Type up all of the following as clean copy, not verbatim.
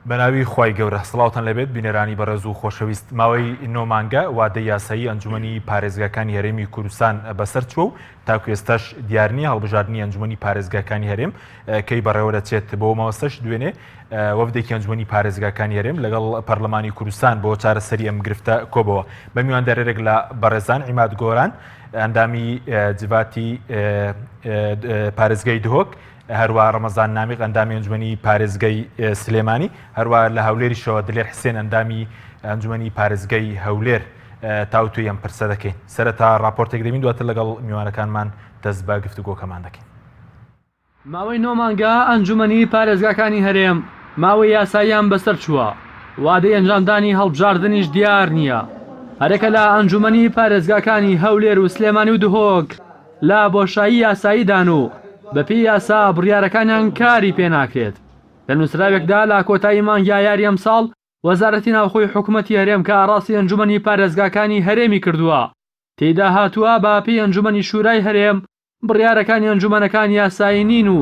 بەناوی خوای گەورە سڵاوتان لێبێت بینەرانی بەڕێز و خۆشەویست ماوەی نۆ مانگە وادەی یاسایی ئەنجومەنی پارێزگاکانی هەرێمی کوردستان بەسەر چووە و تاکو ئێستاش دیار نییە هەڵبژاردنی ئەنجومەنی پارێزگاکانی هەرێم کەی بەڕێوە دەچێت بۆ مەبەستەش دوێنێ وەفدێکی ئەنجومەنی پارێزگاکانی هەرێم لەگەڵ پەرلەمانی کوردستان بۆ چارەسەری ئەم گرفتە کۆبەوە بە میواندارێک لە بەڕێزان عیماد گۆران ئەندامی جڤاتی پارێزگای دهۆک هەروا ڕەمەزان نامیق ئەندامی ئەنجومەنی پارێزگای سلێمانی، هەروا لە هەولێریشەوە دلێر حسێن ئەندامی ئەنجومەنی پارێزگای هەولێر تاوتوێی ئەم پرسە دەکەین. سەرەتا ڕاپۆرتێک دەبین دواتر لەگەڵ میوانەکانمان دەست بە گفتوگۆکەمان دەکەین. ماوەی نۆ مانگە ئەنجومەنی پارێزگاکانی هەرێم ماوەی یاساییان بەسەر چووە، وادەی ئەنجامدانی هەڵبژاردنیش دیار نییە. هەریەکە لە ئەنجومەنی پارێزگاکانی هەولێر و سلێمانی و دهۆک لە بۆشایی یاساییدان و بەپێی یاسا بڕیارەکانیان کاری پێناکرێت. لە نووسراوێکدا لە کۆتایی مانگی ئایاری ئەمساڵ وەزارەتی ناوخۆی حکومەتی هەرێم کە ئاڕاستی ئەنجومەنی پارێزگاکانی هەرێمی کردووە تێیدا هاتووە بە پێی ئەنجومەنی شورای هەرێم بڕیارەکانی ئەنجومەنەکان یاسایی نین و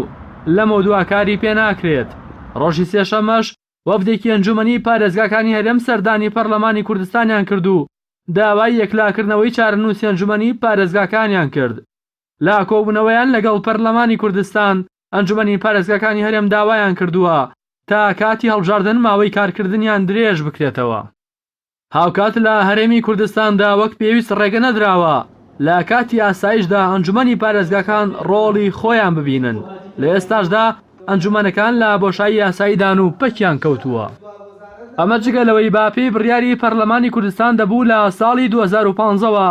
لەمەودوا کاری پێناکرێت. ڕۆژی سێشەممەش وەفدێکی ئەنجومەنی پارێزگاکانی هەرێم سەردانی پەرلەمانی کوردستانیان کرد و داوای یەکلاکردنەوەی چارەنووسی ئەنجومەنی پارێزگاکانیان کرد. لە کۆبوونەوەیان لەگەڵ پەرلەمانی کوردستان، ئەنجومەنی پارێزگاکانی هەرێم داوایان کردووە تا کاتی هەڵبژاردن ماوەی کارکردنیان درێژ بکرێتەوە. هاوکات لە هەرێمی کوردستاندا وەک پێویست ڕێگە نەدراوە لە کاتی ئاسایشدا ئەنجومەنی پارێزگاکان ڕۆڵی خۆیان ببینن، لە ئێستاشدا ئەنجومەنەکان لە بۆشایی یاساییدان و پەکیان کەوتووە. ئەمە جگە لەوەی بە پێی بڕیاری پەرلەمانی کوردستان دەبوو لە ساڵی 2015 وە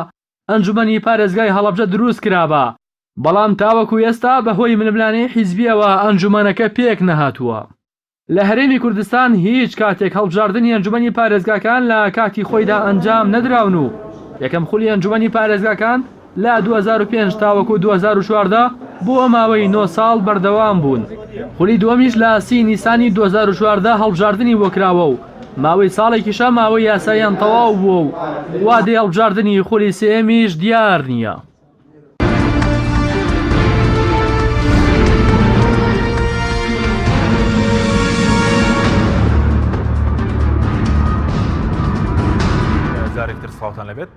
ئەنجومەنی پارێزگای هەڵەبجە دروست کرابا، بەڵام تاوەکو ئێستا بەهۆی ململانێی حیزبییەوە ئەنجومەنەکە پێک نەهاتووە. لە هەرێمی کوردستان هیچ کاتێک هەڵبژاردنی ئەنجومەنی پارێزگاکان لە کاتی خۆیدا ئەنجام نەدراون و یەکەم خولی ئەنجومەنی پارێزگاکان لە 2005 تاوەکو 2014 بۆ ماوەی 9 ساڵ بەردەوام بوون. خولی دووەمیش لە سی نیسانی 2014 هەڵبژاردنی بۆ کراوە و ماوەی ساڵێکیشە ماوەی یاساییان تەواو بووە و وادەی هەڵبژاردنی خولی سێیەمیش دیار نییە. جارێکتر سڵاوتان لەبێت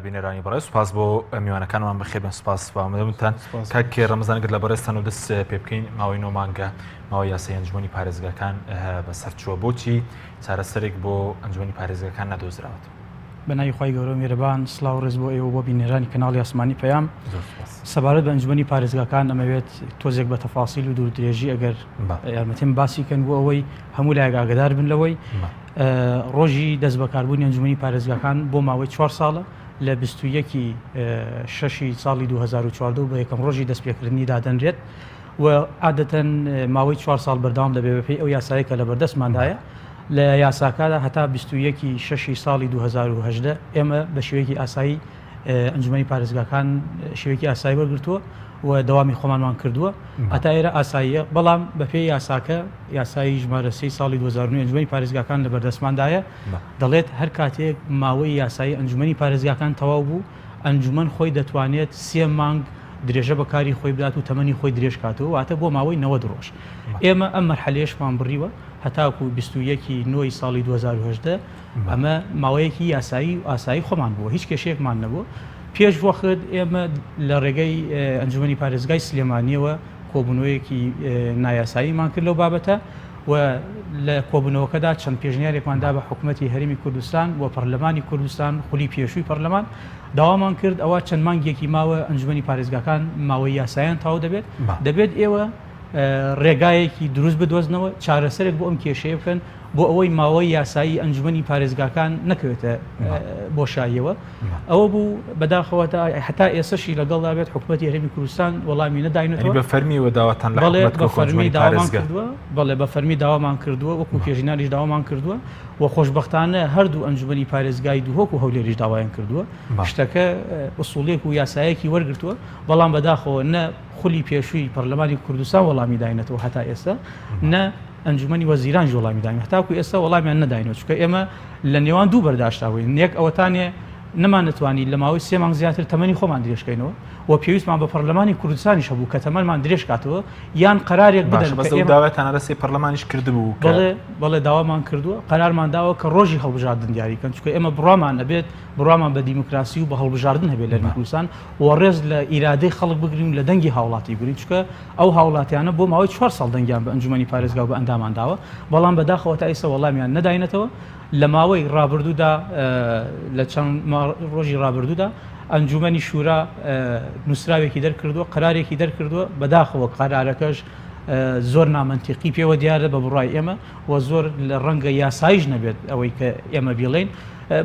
بینەرانی بەڕێز سوپاس بۆ میوانەکانمان بەخێبن سوپاس بامدەمتان کاک ڕەمەزان گەر لە بەڕێزتان و دەست پێ بکەین ماوەی نۆ مانگە ماوەی یاسای ئەنجومەنی پارێزگاکان بەسەر چووە بۆچی چارەسەرێک بۆ ئەنجومەنی پارێزگاکان نەدۆزراوەتەوە؟ بە ناوی خوای گەورە و میهرەبان سڵاو و ڕێز بۆ ئێوە بۆ بینەرانی کەناڵی ئاسمانی پەیام سەبارەت بە ئەنجومەنی پارێزگاکان ئەمەوێت تۆزێک بە تەفاسیل و دوور درێژی ئەگەر یارمەتیم باسی کەن بۆ ئەوەی هەموو لایەک ئاگدار بن لەوەی ڕۆژی دەست بەکاربوونی ئەنجومەنی پارێزگاکان بۆ ماوەی چوار ساڵە لە 21 شەشی ساڵی 2014 بە یەکەم ڕۆژی دەستپێکردنی دادەنرێت و عادەتەن ماوەی چوار ساڵ بەردەوام دەبێت بەپێی ئەو یاسایە کە لە بەردەستماندایە لە یاساکەدا هەتا 21 شەشی ساڵی 2018 ئێمە بە شێوەیەکی ئاسایی ئەنجومەنی پارێزگاکان شێوەیەکی ئاسایی وەرگرتووە و دەوامی خۆمانمان کردووە هەتا ئێرە ئاساییە بەڵام بەپێی یاساکە یاسایی ژمارە سێی ساڵی 2009 ئەنجومەنی پارێزگاکان لە بەردەستماندایە دەڵێت هەر کاتێک ماوەی یاسایی ئەنجومەنی پارێزگاکان تەواو بوو ئەنجومەن خۆی دەتوانێت سێ مانگ درێژە بە کاری خۆی بدات و تەمەنی خۆی درێژ کاتەوە واتە بۆ ماوەی 90 ڕۆژ ئێمە ئەم مەرحەلەیەشمان بڕیوە هەتاکو 21 ی نۆی ساڵی 2018 ئەمە ماوەیەکی یاسایی و ئاسایی خۆمان بووە هیچ کێشەیەکمان نەبووە پێش وەخت ئێمە لە ڕێگەی ئەنجومەنی پارێزگای سلێمانیەوە کۆبوونەوەیەکی نایاساییمان کرد لەو بابەتە و لە کۆبوونەوەکەدا چەند پێشنیارێکمان دا بە حکومەتی هەرێمی کوردستان و پەرلەمانی کوردستان خولی پێشووی پەرلەمان داوامان کرد ئەوە چەند مانگێکی ماوە ئەنجومەنی پارێزگاکان ماوەی یاسایان تەواو دەبێت دەبێت ئێوە ڕێگایەکی دروست بدۆزنەوە چارەسەرێک بۆ ئەم کێشەیە بکەن بۆ ئەوەی ماوەی یاسایی ئەنجومەنی پارێزگاکان نەکەوێتە بۆشاییەوە ئەوە بوو بەداخەوە تا هەتا ئێسەشی لەگەڵدا بێت حکومەتی هەرێمی کوردستان وەڵامی نەداینەتەوە. بە فەرمی وە داواتان لە بەڵێ حکومەت بە کردووە فەرمی ئەنجومەنی داوامان پارێزگا؟ کردووە بەڵێ بە فەرمی داوامان کردووە وەکو پێشنیاریش داوامان کردووە و خۆشبەختانە هەردوو ئەنجومەنی پارێزگای دهۆک و هەولێریش داوایان کردووە شتەکە ئوسوڵێک و یاسایەکی وەرگرتووە بەڵام بەداخەوە نە خولی پێشووی پەرلەمانی کوردستان وەڵامی داینەتەوە هەتا ئێستا نە ئەنجومەنی وەزیرانیش وەڵامی داین هەتاکو ئێستا وەڵامیان نەداینەوە چونکە ئێمە لە نێوان دوو بەرداشتا بووین یەک ئەوەتانێ نەمانەتوانی لە ماوەی سێ مانگ زیاتر تەمەنی خۆمان درێژکەینەوە و پێویستمان بە پەرلەمانی کوردستانیش هەبوو کە تەمەنمان درێژکاتەوە یان قەرارێک بدەن باشە بەس کە ئەو ئێمە داوایتان ئاراستەی پەرلەمانیش کردبوو کە بەڵێ بەڵێ داوامان کردووە قەرارمان داوە کە ڕۆژی هەڵبژاردن دیاری کەن چونکە ئێمە بڕوامان ئەبێت بڕوامان بە دیموکراسی و بە هەڵبژاردن هەبێت لە هەرێمی کوردستان و ڕێز لە ئیرادەی خەڵک بگرین و لە دەنگی هاوڵاتی بگرین چونکە ئەو هاوڵاتیانە بۆ ماوەی چوار ساڵ دەنگیان بە ئەنجومەنی پارێزگا و بە ئەندامان داوە بەڵام بەداخەوە تا ئیستا وەڵامیان نەداینەتەوە لە ماوەی ڕابردوودا لە چەند ڕۆژی ڕابردوودا ئەنجومەنی شورا نووسراوێکی دەرکردووە قەرارێکی دەرکردووە بەداخەوە قەرارەکەش زۆر نامەنتیقی پێوە دیارە بە بڕای ئێمە و زۆر لە ڕەنگە یاسایش نەبێت ئەوەی کە ئێمە بیڵێین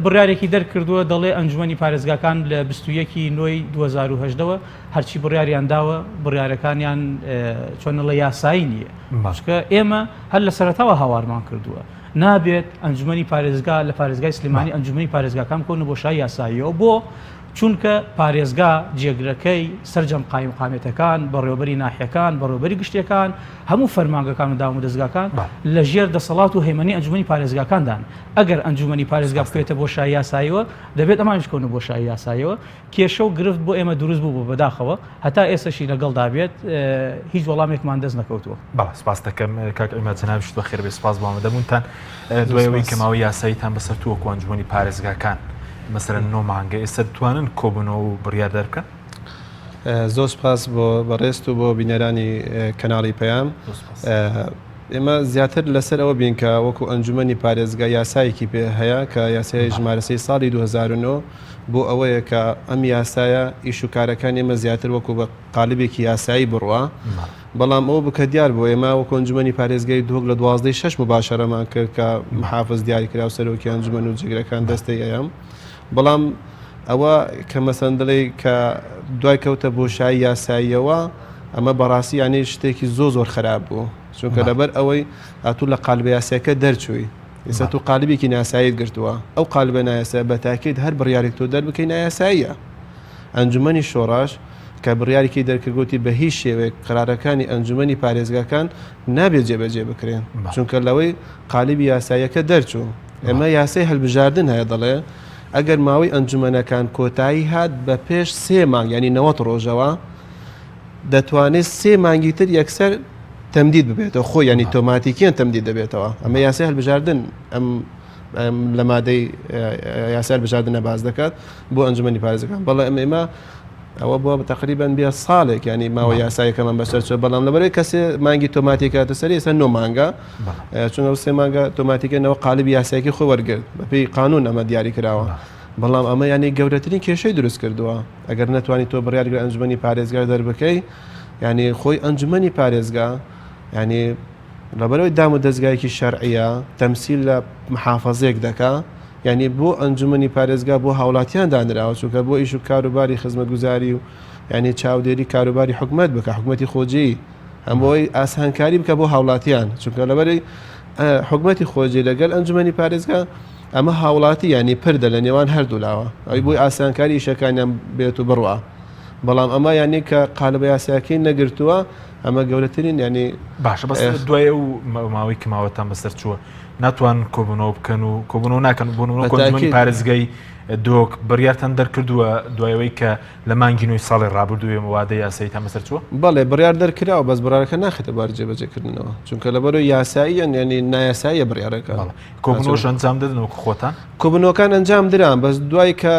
بڕارێکی دەرکردووە دەڵێ ئەنجومەنی پارێزگاکان لە 21 نۆی 2010ەوە هەرچی بڕیاریان داوە بڕیارەکانیان چۆنەڵە یاسایی نییە چونکە ئێمە هەر لە سەرەتاوە هاوارمان کردووە نابێت ئەنجومەنی پارێزگا لە پارێزگای سلێمانی ئەنجومەنی پارێزگاکان بکەونە بۆشایی یاساییەوە بۆ؟ چونکە پارێزگا جێگرەکەی سەرجەم قایمقامیەتەکان، بەڕێوەبەری ناحیەکان، بەڕێوەبەری گشتیەکان، هەموو فەرمانگەکان و دامودەزگاکان لە ژێر دەسەڵات و هەیمەنەی ئەنجومەنی پارێزگاکاندان. ئەگەر ئەنجومەنی پارێزگا بکەوێتە بۆشایی یاساییەوە، دەبێت ئەمانیش بکەونە بۆشایی یاساییەوە. کێشە و گرفت بۆ ئێمە دروست بوو بەداخەوە هەتا ئێستەشی لەگەڵدا بێت هیچ وەڵامێکمان دەست نەکەوتووە. بەڵێ سپاست دەکەم کاک عیماد جەنابیشت بەخێر بێی سپاس بۆ ئامادەبوونتان دوای ئەوەی کە ماوەی یاساییتان بەسەر تو وەکو ئەنجومەنی پارێزگاکان مەسەلەن نۆ مانگە ئێستا دەتوانن کۆبنەوە و بڕیار دەربکەن؟ زۆر سپاس بۆ بەڕێزت و بۆ بینەرانی کەناڵی پەیام. ئێمە زیاتر لەسەر ئەوە بین کە وەکو ئەنجومەنی پارێزگا یاسایەکی پێ هەیە کە یاسای ژمارە سێی ساڵی 2009 بۆ ئەوەیە کە ئەم یاسایە ئیش و کارەکانی ئێمە زیاتر وەکو بە قالبێکی یاسایی بڕوا بەڵام ئەوە بکە دیار بۆ ئێمە وەکو ئەنجومەنی پارێزگای دهۆک لە دوازدەی شەش مباشەرەمان کرد کە محافز دیاری کرا و سەرۆکی ئەنجومەن و جێگرەکان دەستەی ئەیام بەڵام ئەوە کە مەسەن دڵێ کە دوای کەوتە بۆشایی یاساییەوە ئەمە بەڕاستی یانی شتێکی زۆ زۆر خراپ بوو چونکە لەبەر ئەوەی ئەتوو لە قالبە یاسایەکە دەرچووی ئێستا تۆ قالبێکی ناساییت گرتووە ئەو قالبە نایاسایە بە تاکید هەر بڕیارێک تۆ دەربکەی نایاساییە ئەنجومەنی شۆڕاش کە بڕیارێکی دەرکرد گوتی بە هیچ شێوەیەک قرارەکانی ئەنجومەنی پارێزگاکان نابێت جێبەجێ بکرێن چونکە لەوەی قالبی یاساییەکە دەرچوو ئێمە یاسای هەلبژاردن هەیە دەڵێ ئەگەر ماوەی ئەنجومەنەکان کۆتایی هات بە پێش سێ مانگ ینی 90 ڕۆژەوە دەتوانێت سێ مانگی تر یەکسەر تەمدید ببێتەوە خۆی ینی تۆماتیکیان تەمدید دەبێتەوە ئەمە یاسای هەلبژاردن ئەم لە مادەی یاسای هەلبژاردنە باس دەکات بۆ ئەنجومەنی پارێزگاکان بەڵێ ئەم ئێمە ئەوە بۆ تقریبان بێ ساڵێک ینی ماوە یاسایەکەمان بەسەر چوە بەڵام لەبەرەی کەسێ مانگی تۆماتیکاتە سەری ئێستا نۆ مانگە چون ئەو سێ مانگە تۆماتیکەنەوە قالبی یاسایەکی خۆ وەرگرت بەپێی قانون ئەمە دیاری کراوە بەڵام ئەمە ینی گەورەترین کێشەی دروست کردووە ئەگەر نەتوانی تۆ بڕیارگرە ئەنجومەنی پارێزگا دەربکەی ینی خۆی ئەنجومەنی پارێزگا ینی لەبەرەوەی دام و دەستگایکی شەرعیە تەمسیل لە محافظێک دەکا یعنی بۆ ئەنجومەنی پارێزگا بۆ هاوڵاتیان دانراوە چونکە بۆ ئیش و کاروباری خزمەتگوزاری و یعنی چاودێری کاروباری حکومت بکە حکومەتی خۆجێی هەم بۆی ئاسانکاری بکە بۆ هاوڵاتیان چونکە لەبەری حکومەتی خۆجێ لەگەل ئەنجومەنی پارێزگا ئەمە هاوڵاتی یانی پردە لە نێوان هەردوولاوە ئەوی بۆی ئاسانکاری ئیشەکانیان بێت و بڕوا بەڵام ئەمە یانی کە قالبە یاساکەی نەگرتووە ئەمە گەورەترین ینی باشە بەس دوای ئەو ماوەی کە ماوەتان بەسەر چووە ناتوان کۆبوونەوە بکەن و کۆبوونەوە ناکەن بۆ نمونە پارێزگای دۆک بڕیارتان دەرکردووە دوایەوەی کە لە مانگی نۆی ساڵی ڕابردوو ئێمە وادەی یاساییتان بەسەر چووە؟ بەڵێ بڕیار دەرکراوە بەس بڕیارەکە ناخرێتە بواری جێبەجێکردنەوە چونکە لەبەرەوەی یاساییە یانی نایاساییە بڕیارەکە. بەڵێ کۆبوونەوەش ئەنجام دەدەن وەکو خۆتان؟ کۆبوونەوەکان ئەنجام دران بەس دوای کە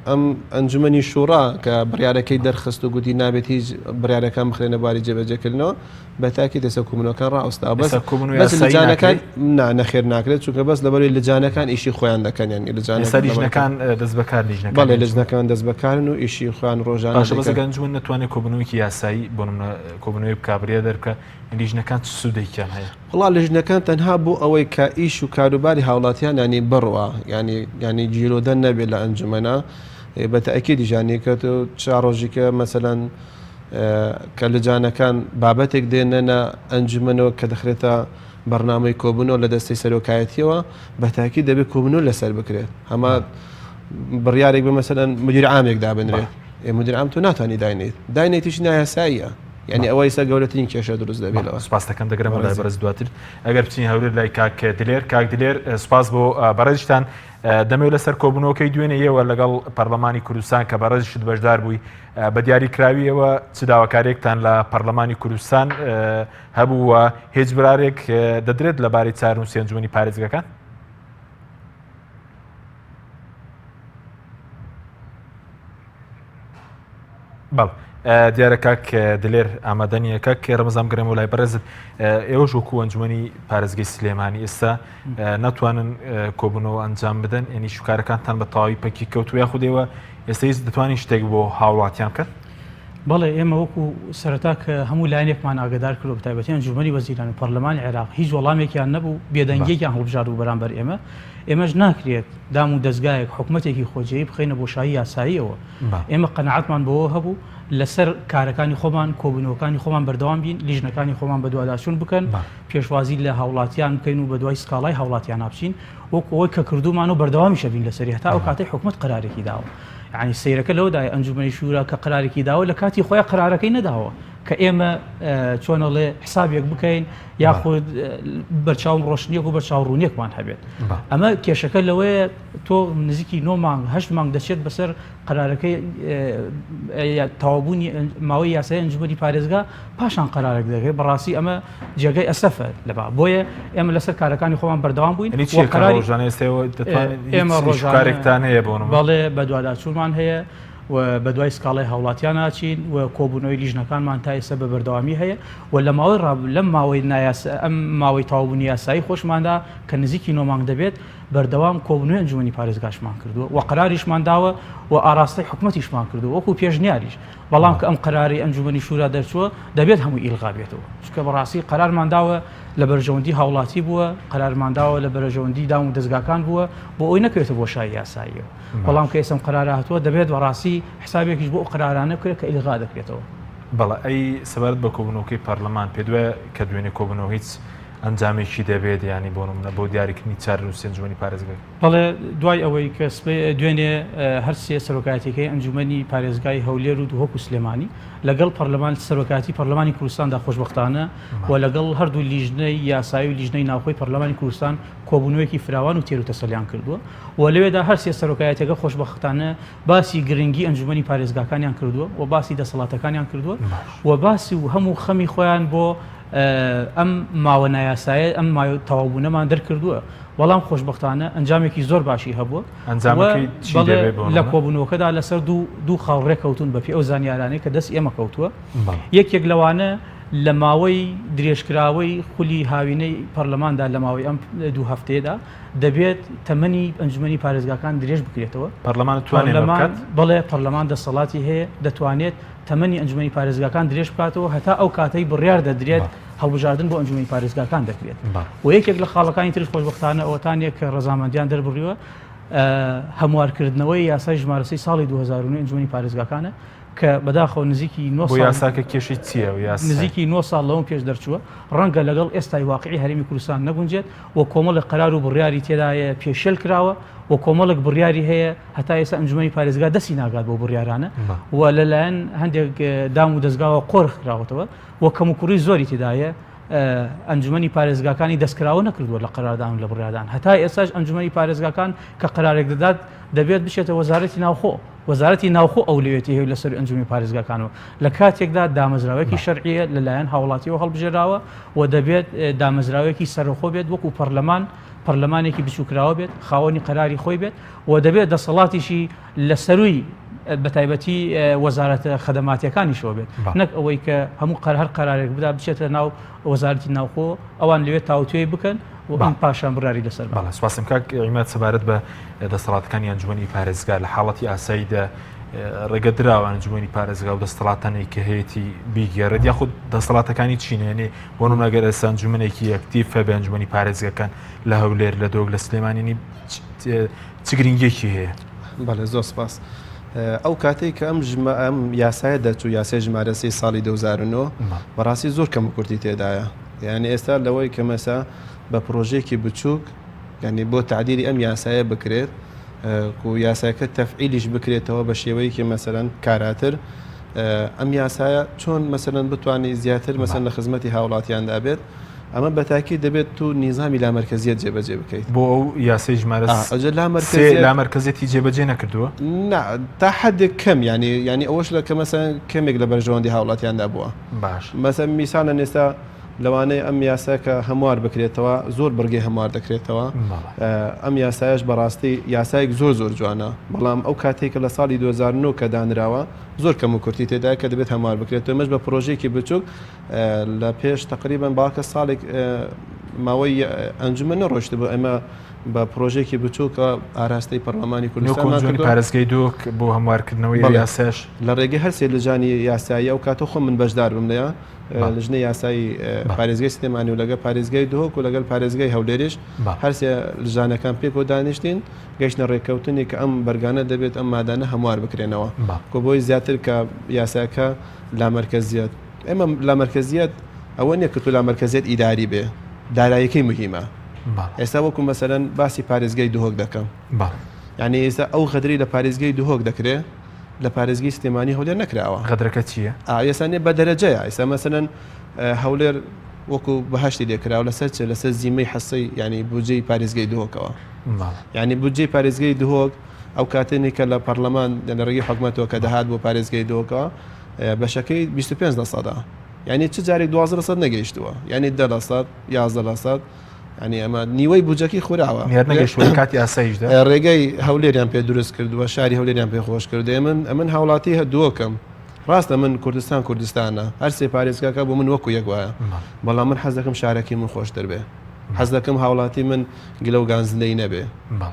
ئەم ئەنجومەنی شوڕا کە بڕیارەکەی دەرخست و گوتی نابێت هیچ بڕیارەکان بخرێنە بواری جێبەجێکردنەوە بە تاکید ئێستا کۆبوونەوەکان ڕاوەستاوە بەس ئێستا کۆبوونەوەی بەس یاسایی لجانەکان ناکرێت؟ نا نەخێر ناکرێت چونکە بەس لەبەرەوەی لجانەکان ئیشی خۆیان دەکەن یانی لجانە ئێستا لیژنەکان دەست بەکار لیژنەکانی بەڵێ ئەنجومەن لجنەکان دەست بەکارن و ئیشی خۆیان ڕۆژانە باشە بەس دەکەن. ئەگەر ئەنجومەن نەتوانێت کۆبوونەوەیەکی یاسایی بۆ نمونە کۆبوونەوەی بکا بڕیار دەربکا لیژنەکان چ سوودێکیان هەیە؟ وەڵا لیژنەکان تەنها بۆ ئەوەی کە ئیش و کاروباری هاوڵاتیان یانی بڕوا یانی یانی گیرۆدە نەبێت لە ئەنجومەنە بە تەئکیدیش یانی کە تۆ چا ڕۆژیکە مەسەلەن کە لجانەکان بابەتێک دێننە ئەنجومەنەوە کە دەخرێتە بەرنامەی کۆبوونەوە لە دەستەی سەرۆکایەتیەوە بە تاکید دەبێت کۆبوونەوە لەسەر بکرێت هەما بڕیارێک بە مەسەلەن مدیر عامێک دابنرێت ئێ مدیر عام تۆ ناتوانانی داینیت داینێتیش نایاساییە. یعنی ئەوە ئیستا گەورەترین کێشە دروست دەبێت لەوە. سپاس دەکەم دەگەرمەوە لای بەڕێز دواتر ئەگەر بچین هەولێر لای کاک دلێر کاک دلێر سپاس بۆ بەڕێزیشتان دەمەوێت لەسەر کۆبوونەوەکەی دوێنێ ئێوە لەگەڵ پەرلەمانی کوردستان کە بەڕێزیشت بەشدار بووی بە دیاریکراویەوە چ داواکاریەکتان لە پەرلەمانی کوردستان هەبوو و هیچ برارێک دەدرێت لەبارەی چارەنووسی ئەنجومەنی پارێزگەکان؟ بەڵێ دیارە کاک دلێر ئامادە نییە کاک ڕەمەزان بگەڕێمەوە لای بەڕێزت ئێوەش وەکو ئەنجومەنی پارێزگەی سلێمانی ئێستا ناتوانن کۆبوونەوە ئەنجام بدەن یعنی شوکارەکانتان بە تەواوی پەکی کەوتو یاخود ئێوە ئێستا هیچ دەتوانین شتێک بۆ هاوڵاتیان بکەن؟ بەڵێ ئێمە وەکو سەرەتا کە هەموو لایەنێکمان ئاگادار کردو بەتایبەتی ئەنجومەنی وەزیران و پەرلەمانی عێراق هیچ وەڵامێکیان نەبوو بێدەنگیەکیان هەڵبژارد بوو بەرامبەر ئێمە ئێمەش ناکرێت دام و دەزگایەک حکومەتێکی خۆجێی بخەینە بۆشایی یاساییەوە ئێمە قەناعەتمان بەوە هەبوو لەسەر کارەکانی خۆمان کۆبوونەوەکانی خۆمان بەردەوام بین لیژنەکانی خۆمان بەدواداچوون بکەن پێشوازی لە هاوڵاتیان بکەین و بەدوای سکاڵای هاوڵاتیان بچین وەکو ئەوەی کە کردوومانە و بەردەوامیشە بین لەسەری هەتا ئەو کاتەی حکومەت قەرارێکی داوە یعنی سەیرەکە لەوەدایە ئەنجومەنی شورا کە قەرارێکی داوە لە کاتی خۆیان قەرارەکەی نەداوە کە ئێمە چۆنەڵێ حسابێک بکەین یاخود بەرچاوم ڕۆشنیەک و بەرچاو ڕوونیەکمان هەبێت ئەمە کێشەکە لەوەیە تۆ نزیکی نۆ مانگ هەشت مانگ دەچێت بەسەر قەرارەکەی تەواوبوونی ماوەی یاسای ئەنجومەنی پارێزگا پاشان قەرارێک دەکرێت بەڕاستی ئەمە جێگەی ئەسەفە لەبا بۆیە ئێمە لەسەر کارەکانی خۆمان بەردەوام بووین ئێمە ڕۆژانێکتان هەیە بۆ بەڵێ بەدواداچوونمان هەیە و بەدوای سکاڵای هاوڵاتیان ناچین و کۆبوونەوەی لیژنەکانمان تا ئێستا بە بەردەوامی هەیە و لە ماوەی ڕاب لەم ماوەی نایاسا ئەم ماوەی تەواوبوونی یاسایی خۆشماندا کە نزیکی نۆ مانگ دەبێت بەردەوام کۆبوونەوەی ئەنجومەنی پارێزگاشمان کردووە و قەراریشمان داوە و ئاراستەی حکومەتیشمان کردووە وەکو پێشنیاریش بەڵام کە ئەم قەرارەی ئەنجومەنی شورا دەرچووە دەبێت هەموو ئیلغا بێتەوە چونکە بەڕاستی قەرارمان داوە لە بەرژەوەندی هاوڵاتی بووە قەرارمان داوە لە بەرەژەوەندی دام و دەزگاکان بووە بۆ ئەوی نەکەوێتە بۆشایی یاساییەوە بەڵام کە ئێستا ئەم قەرارە هاتووە دەبێت بەڕاستی حسابێکیش بۆ ئەو قەرارانە بکرێت کە ئیلغا دەکرێتەوە. بەڵێ ئەی سەبارەت بە کۆبوونەوەکەی پەرلەمان پێت وایە کە دوێنێ کۆبوونەوە هیچ ئەنجامێکی دەبێت یانی بۆ نمونە بۆ دیاریکردنی چارەنووسی ئەنجومەنی پارێزگای؟ بەڵێ دوای ئەوەی کە سبەی دوێنێ هەر سێ سەرۆکایەتیەکەی ئەنجومەنی پارێزگای هەولێر و دهۆک و سلێمانی لەگەڵ پەرلەمان سەرۆکایەتی پەرلەمانی کوردستاندا خۆشبەختانە و لەگەڵ هەردوو لیژنەی یاسایی و لیژنەی ناوخۆی پەرلەمانی کوردستان کۆبوونەوەیەکی فراوان و تێر و تەسەلیان کردووە و لەوێدا هەر سێ سەرۆکایەتیەکە خۆشبەختانە باسی گرنگی ئەنجومەنی پارێزگاکانیان کردووە و باسی دەسەڵاتەکانیان کردووە و باسی و هەموو خەمی خۆیان بۆ ئەم ماوە نایاسایە ئەم تەواوبوونەمان دەرکردووە بەڵام خۆشبەختانە ئەنجامێکی زۆر باشی هەبووە لە کۆبوونەوەکەدا لەسەر دوو دوو خاڵ ڕێکەوتون بەپێی ئەو زانیارانەی کە دەست ئێمە کەوتووە یەکێک لەوانە لە ماوەی درێژکراوەی خولی هاوینەی پەرلەماندا لە ماوەی ئەم دوو هەفتەیەدا دەبێت تەمەنی ئەنجومەنی پارێزگاکان درێژ بکرێتەوە. پەرلەمان دەتوانێت ئەمە بکات؟ بەڵێ پەرلەمان دەسەڵاتی هەیە دەتوانێت تەمەنی ئەنجومەنی پارێزگاکان درێژ بکاتەوە هەتا ئەو کاتەی بڕیار دەدرێت هەڵبژاردن بۆ ئەنجومەنی پارێزگاکان دەکرێت و یەکێک لە خاڵەکانی تریش خۆشبەختانە ئەوەتانە کە ڕەزامەندیان دەربڕیوە هەموارکردنەوەی یاسای ژمارە سێی ساڵی 2009 ئەنجومەنی پارێزگاکانە کە بەداخەوە نزیکی نۆ ساڵ یاساکە کێشەی چییە و یاسا نزیکی نۆ ساڵ لەوە پێش دەرچووە ڕەنگە لەگەڵ ئێستای واقعی هەرێمی کوردستان نەگونجێت و کۆمەڵێک قەرار و بڕیاری تێدایە پێشێل کراوە و کۆمەڵێک بڕیاری هەیە هەتا ئێستا ئەنجومەنی پارێزگا دەستی ناگات بۆ بڕیارانە و لەلایەن هەندێک دام و دەزگاوە قۆرخ کراوەتەوە و کەموکوڕی زۆری تێدایە ئەنجومەنی پارێزگاکانی دەستکراوە نەکردووە لە قەراردان و لە بڕیاردان هەتا ئێستاش ئەنجومەنی پارێزگاکان کە قەرارێک دەدات دەبێت بچێتە وەزارەتی ناوخۆ وەزارەتی ناوخۆ ئەولەویەتی هەیە لەسەر ئەنجومی پارێزگاکانەوە لە کاتێکدا دامەزراوەیەکی شەرعیە لەلایەن هاوڵاتیەوە هەڵبژێراوە و دەبێت دامەزراوەیەکی سەرەخۆ بێت وەکو پەرلەمان پەرلەمانێکی بچووکراوە بێت خاوەنی قەراری خۆی بێت و دەبێت دەسەڵاتیشی لە سەروی بەتایبەتی وەزارەتە خەدەماتیەکانیشەوە بێت نەک ئەوەی کە هەموو قەر هەر قەرارێک بدا بچێتە ناو وەزارەتی ناوخۆ ئەوان لەوێ تاوتوێی بکەن و ئەم پاشان بڕیاری لەسەر بەڵێ سوپاسم کاک عیماد سەبارەت بە دەسەڵاتەکانی ئەنجومەنی پارێزگا لە حاڵەتی ئاساییدا ڕێگە دراوە ئەنجومەنی پارێزگا و دەستەڵاتانەی کە هەیەی بیگێڕێت یاخود دەسەڵاتەکانی چینێنێ بۆ نمونە گەر ئێستا ئەنجومەنێکی ئەکتیڤ هەبێ ئەنجومەنی پارێزگەکان لە هەولێر لە دۆک لە سلێمانی چ گرنگیەکی هەیە؟ بەڵێ زۆر سپاس. ئەو کاتەی کە ئەم ژمە ئەم یاسایە دەرچوو یاسای ژمارە سێ ساڵی 2009 بەڕاستی زۆر کەم و کورتی تێدایە یعنی ئێستا لەوەی کە مەسا بە پرۆژێکی بچووک یعنی بۆ تعدیلی ئەم یاسایە بکرێت و یاساکە تەفعیلیش بکرێتەوە بە شێوەیەکی مەسەلەن کاراتر. ئەم یاسایە چۆن مەسەلەن بتوانی زیاتر مەسەن لە خزمەتی هاوڵاتیاندا بێت ئەمە بەتاکی دەبێت تو نیزامی لامەرکەزیەت جێبەجێ بکەیت. بۆ ئەو یاسای ژمارە ئەجە لامەرکەزیەت لامەرکەزیەتی جێبەجێ نەکردووە؟ نا تا حدێک کەم یانی یانی ئەوەش لە کە مەسەن کەمێک لە بەرژەوەندی هاوڵاتیاندا بووە. باش. مەسەن میسالەن ئێستا لەوانەیە ئەم یاسا کە هەموار بکرێتەوە زۆر بڕگەی هەموار دەکرێتەوە ئەم یاسایش بەڕاستی یاسایەک زۆر زۆر جوانە بەڵام ئەو کاتێک کە لە ساڵی 2009 کە دانراوە زۆر کەم و کورتی تێدا کە دەبێت هەموار بکرێت ئێمەش بە پرۆژێکی بچووک لە پێش تقریبا باکە ساڵێک ماوەی ئەنجومەن نەڕۆشت بۆ ئێمە بە پرۆژێکی بچووکە ئاراستەی پەرلەمانی کوردستان پارێزگای دۆک بۆ هەموارکردنەوەی یاساش لە ڕێگەی هەرسێ لەجانی یاسایی ئەو کاتە خۆم من بەشدار بم لەیان لجنەی یاسایی پارێزگای سلێمانی و لەگەڵ پارێزگای دهۆک و لەگەڵ پارێزگای هەولێریش هەرسێ لژانەکان پێکەوە دانیشتین گەشتە ڕێککەوتنی کە ئەم بەرگانە دەبێت ئەم مادانە هەموار بکرێنەوە کۆ بۆی زیاتر کە یاساکە لامەرکەزیەت ئێمە لامەرکەزیەت ئەوە نییە کە تو لامەرکەزیەت ئیداری بێ دارایەکەی مهمە ئێستا وەکو مەسەلەن باسی پارێزگای دهۆک دەکەم یعنی ئێستا ئەو غەدری لە پارێزگای دهۆک دەکرێ لە پارێزگەی سلێمانی هەولێر نەکراوە. غەدرەکە چییە؟ ئا ئێستا نیە بە دەرەجەیە ئێستا مەسەلەن هەولێر وەکو بەهەشتی لێکراوە لەسەر چ لەسەر زیمەی حەسەی یعنی بودجەی پارێزگەی دهۆکەوە یعنی بودجەی پارێزگەی دهۆک ئەو کاتێنی کە لە پەرلەمان لە ڕێگەی حکومەتەوە کە دەهات بۆ پارێزگەی دهۆکەوە بەشەکەی 25 لە سەدا یعنی چ جارێک 12 لە سەد نەگەیشتووە یعنی 10 لە سەد 11 لە سەد یعنی ئەمە نیوەی بودجەکەی خوراوە. هەر نەگەیشتووە لە کاتی ئاسایشدا. ڕێگەی هەولێریان پێ دروست کردووە، شاری هەولێریان پێ خۆش کردووە. ئێمن ئەمن هاوڵاتی دهۆکم. ڕاستە من کوردستان کوردستانە، هەر سێ پارێزگاکە بۆ من وەکو یەک وایە. بەڵام من حەز دەکەم شارەکەی من خۆشتر بێ. حەز دەکەم هاوڵاتی من گلە و گازندەی نەبێ.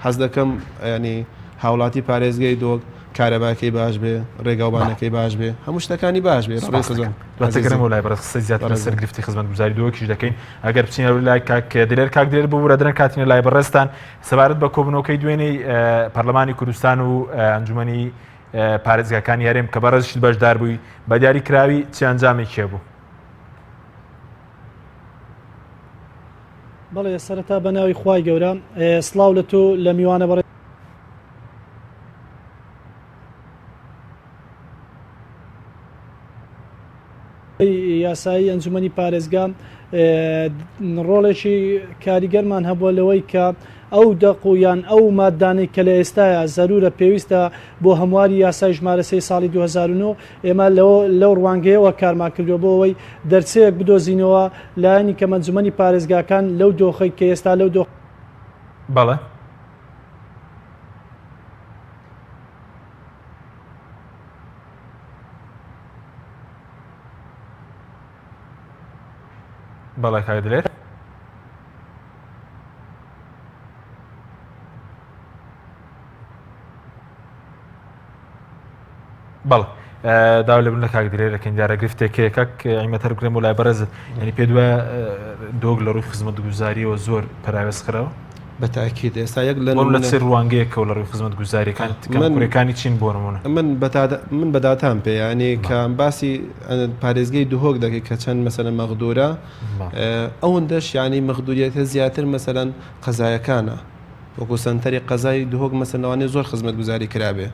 حەز دەکەم ینی هاوڵاتی پارێزگەی دهۆک کارەباکەی باش بێ، ڕێگاوبانەکەی باش بێ، هەموو شتەکانی باش بێ. سپاس دەکەم. دواتر گەڕێمەوە لای بەڕێز قسەی زیاتر لەسەر گرفتی خزمەتگوزاری دهۆکیش دەکەین. ئەگەر بچینە لای کاک دلێر، کاک دلێر ببورە درەنگ هاتینە لای بەڕێزتان سەبارەت بە کۆبوونەوەکەی دوێنێی پەرلەمانی کوردستان و ئەنجومەنی پارێزگاکانی هەرێم کە بەڕێزیشت بەشدار بووی بە دیاری کراوی چ ئەنجامێکی هەبوو؟ بەڵێ سەرەتا بە ناوی خوای گەورە سڵاو لە تۆ لە میوانە بەڕێ یاسایی ئەنجومەنی پارێزگا ڕۆڵێکی کاریگەرمان هەبووە لەوەی کە ئەو دەق و یان ئەو مادانەی کە لە ئێستایا زەرورە پێویستە بۆ هەمواری یاسای ژمارە سێی ساڵی 2009 ئێمە لەو ڕوانگەیەوە کارمان کردووە بۆ ئەوەی دەرچەیەک بدۆزینەوە لایەنی کەم ئەنجومەنی پارێزگاکان لەو دۆخەی کە ئێستا لەو دۆخ بەڵێ. بەڵێ کاک دلێر. بەڵێ داوا لێبوردن لە کاک دلێر دەکەین دیارە گرفتێک هەیە کاک عیمەت هەر بگرم بۆ لای بەڕێزت یعنی پێت وایە دۆک لە ڕووی خزمەتگوزاریەوە زۆر پەراوێز خراوە بە تاکید ئێستا یەک لە لە چ ڕوانگەیەکەوە لە ڕووی خزمەتگوزاریەکان کەمکوریەکانی چین بۆ نمونە من من بە داتام پێ ینی کە باسی پارێزگەی دهۆک دەکەی کە چەند مەسەلەن مەغدورە ئەوەندەش ینی مەغدوریەتە زیاتر مەسەلەن قەزایەکانە وەکو سەنتەری قەزای دهۆک مەسەلەن لەوانەیە زۆر خزمەتگوزاری کرابێ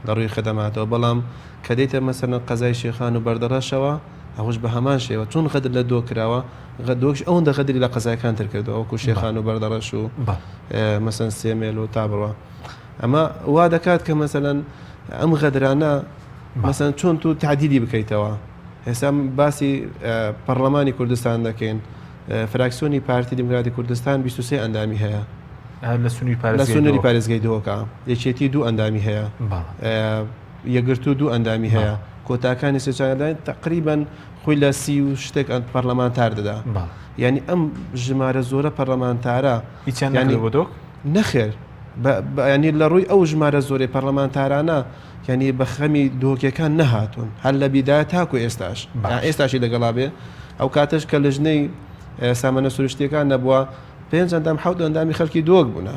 لە ڕووی خدەماتەوە بەڵام کە دێتە مەسەلەن قەزای شێخان و بەردەڕەشەوە ئەوەش بە هەمان شێوە چۆن غەدر لە دۆک کراوە دۆکش ئەوەندە غەدری لە قەزاکان تر کردەوە وەکو شێخان و بەردەڕەش و مەسەن سێمێل و تا بڕە ئەمە وا دەکات کە مەسەلەن ئەم غەدرانە مەسەن چۆن تو تعدیلی بکەیتەوە ئێستا باسی پەرلەمانی کوردستان دەکەین فراکسیۆنی پارتی دیموکراتی کوردستان 23 ئەندامی هەیە لە سنووری پارێزگای دهۆکە یەکێتی دوو ئەندامی هەیە یەکگرتوو دوو ئەندامی هەیە کۆتاکانی سێچاردای تقریبان خۆی لە سی و شتێک پەرلەمانتار دەدا یعنی ئەم ژمارە زۆرە پەرلەمانتارە هیچیان ینی بۆ دۆک نەخێر ینی لە ڕووی ئەو ژمارە زۆرەی پەرلەمانتارانە یعنی بە خەمی دۆکەکان نەهاتوون هەر لە بیدایە تاکو ئێستاش ئێستاشی لەگەڵا بێ ئەو کاتەش کە لژنەی سامانە سروشتیەکان نەبووە پێنج ئەندام حەوت ئەندامی خەلکی دۆک بوونە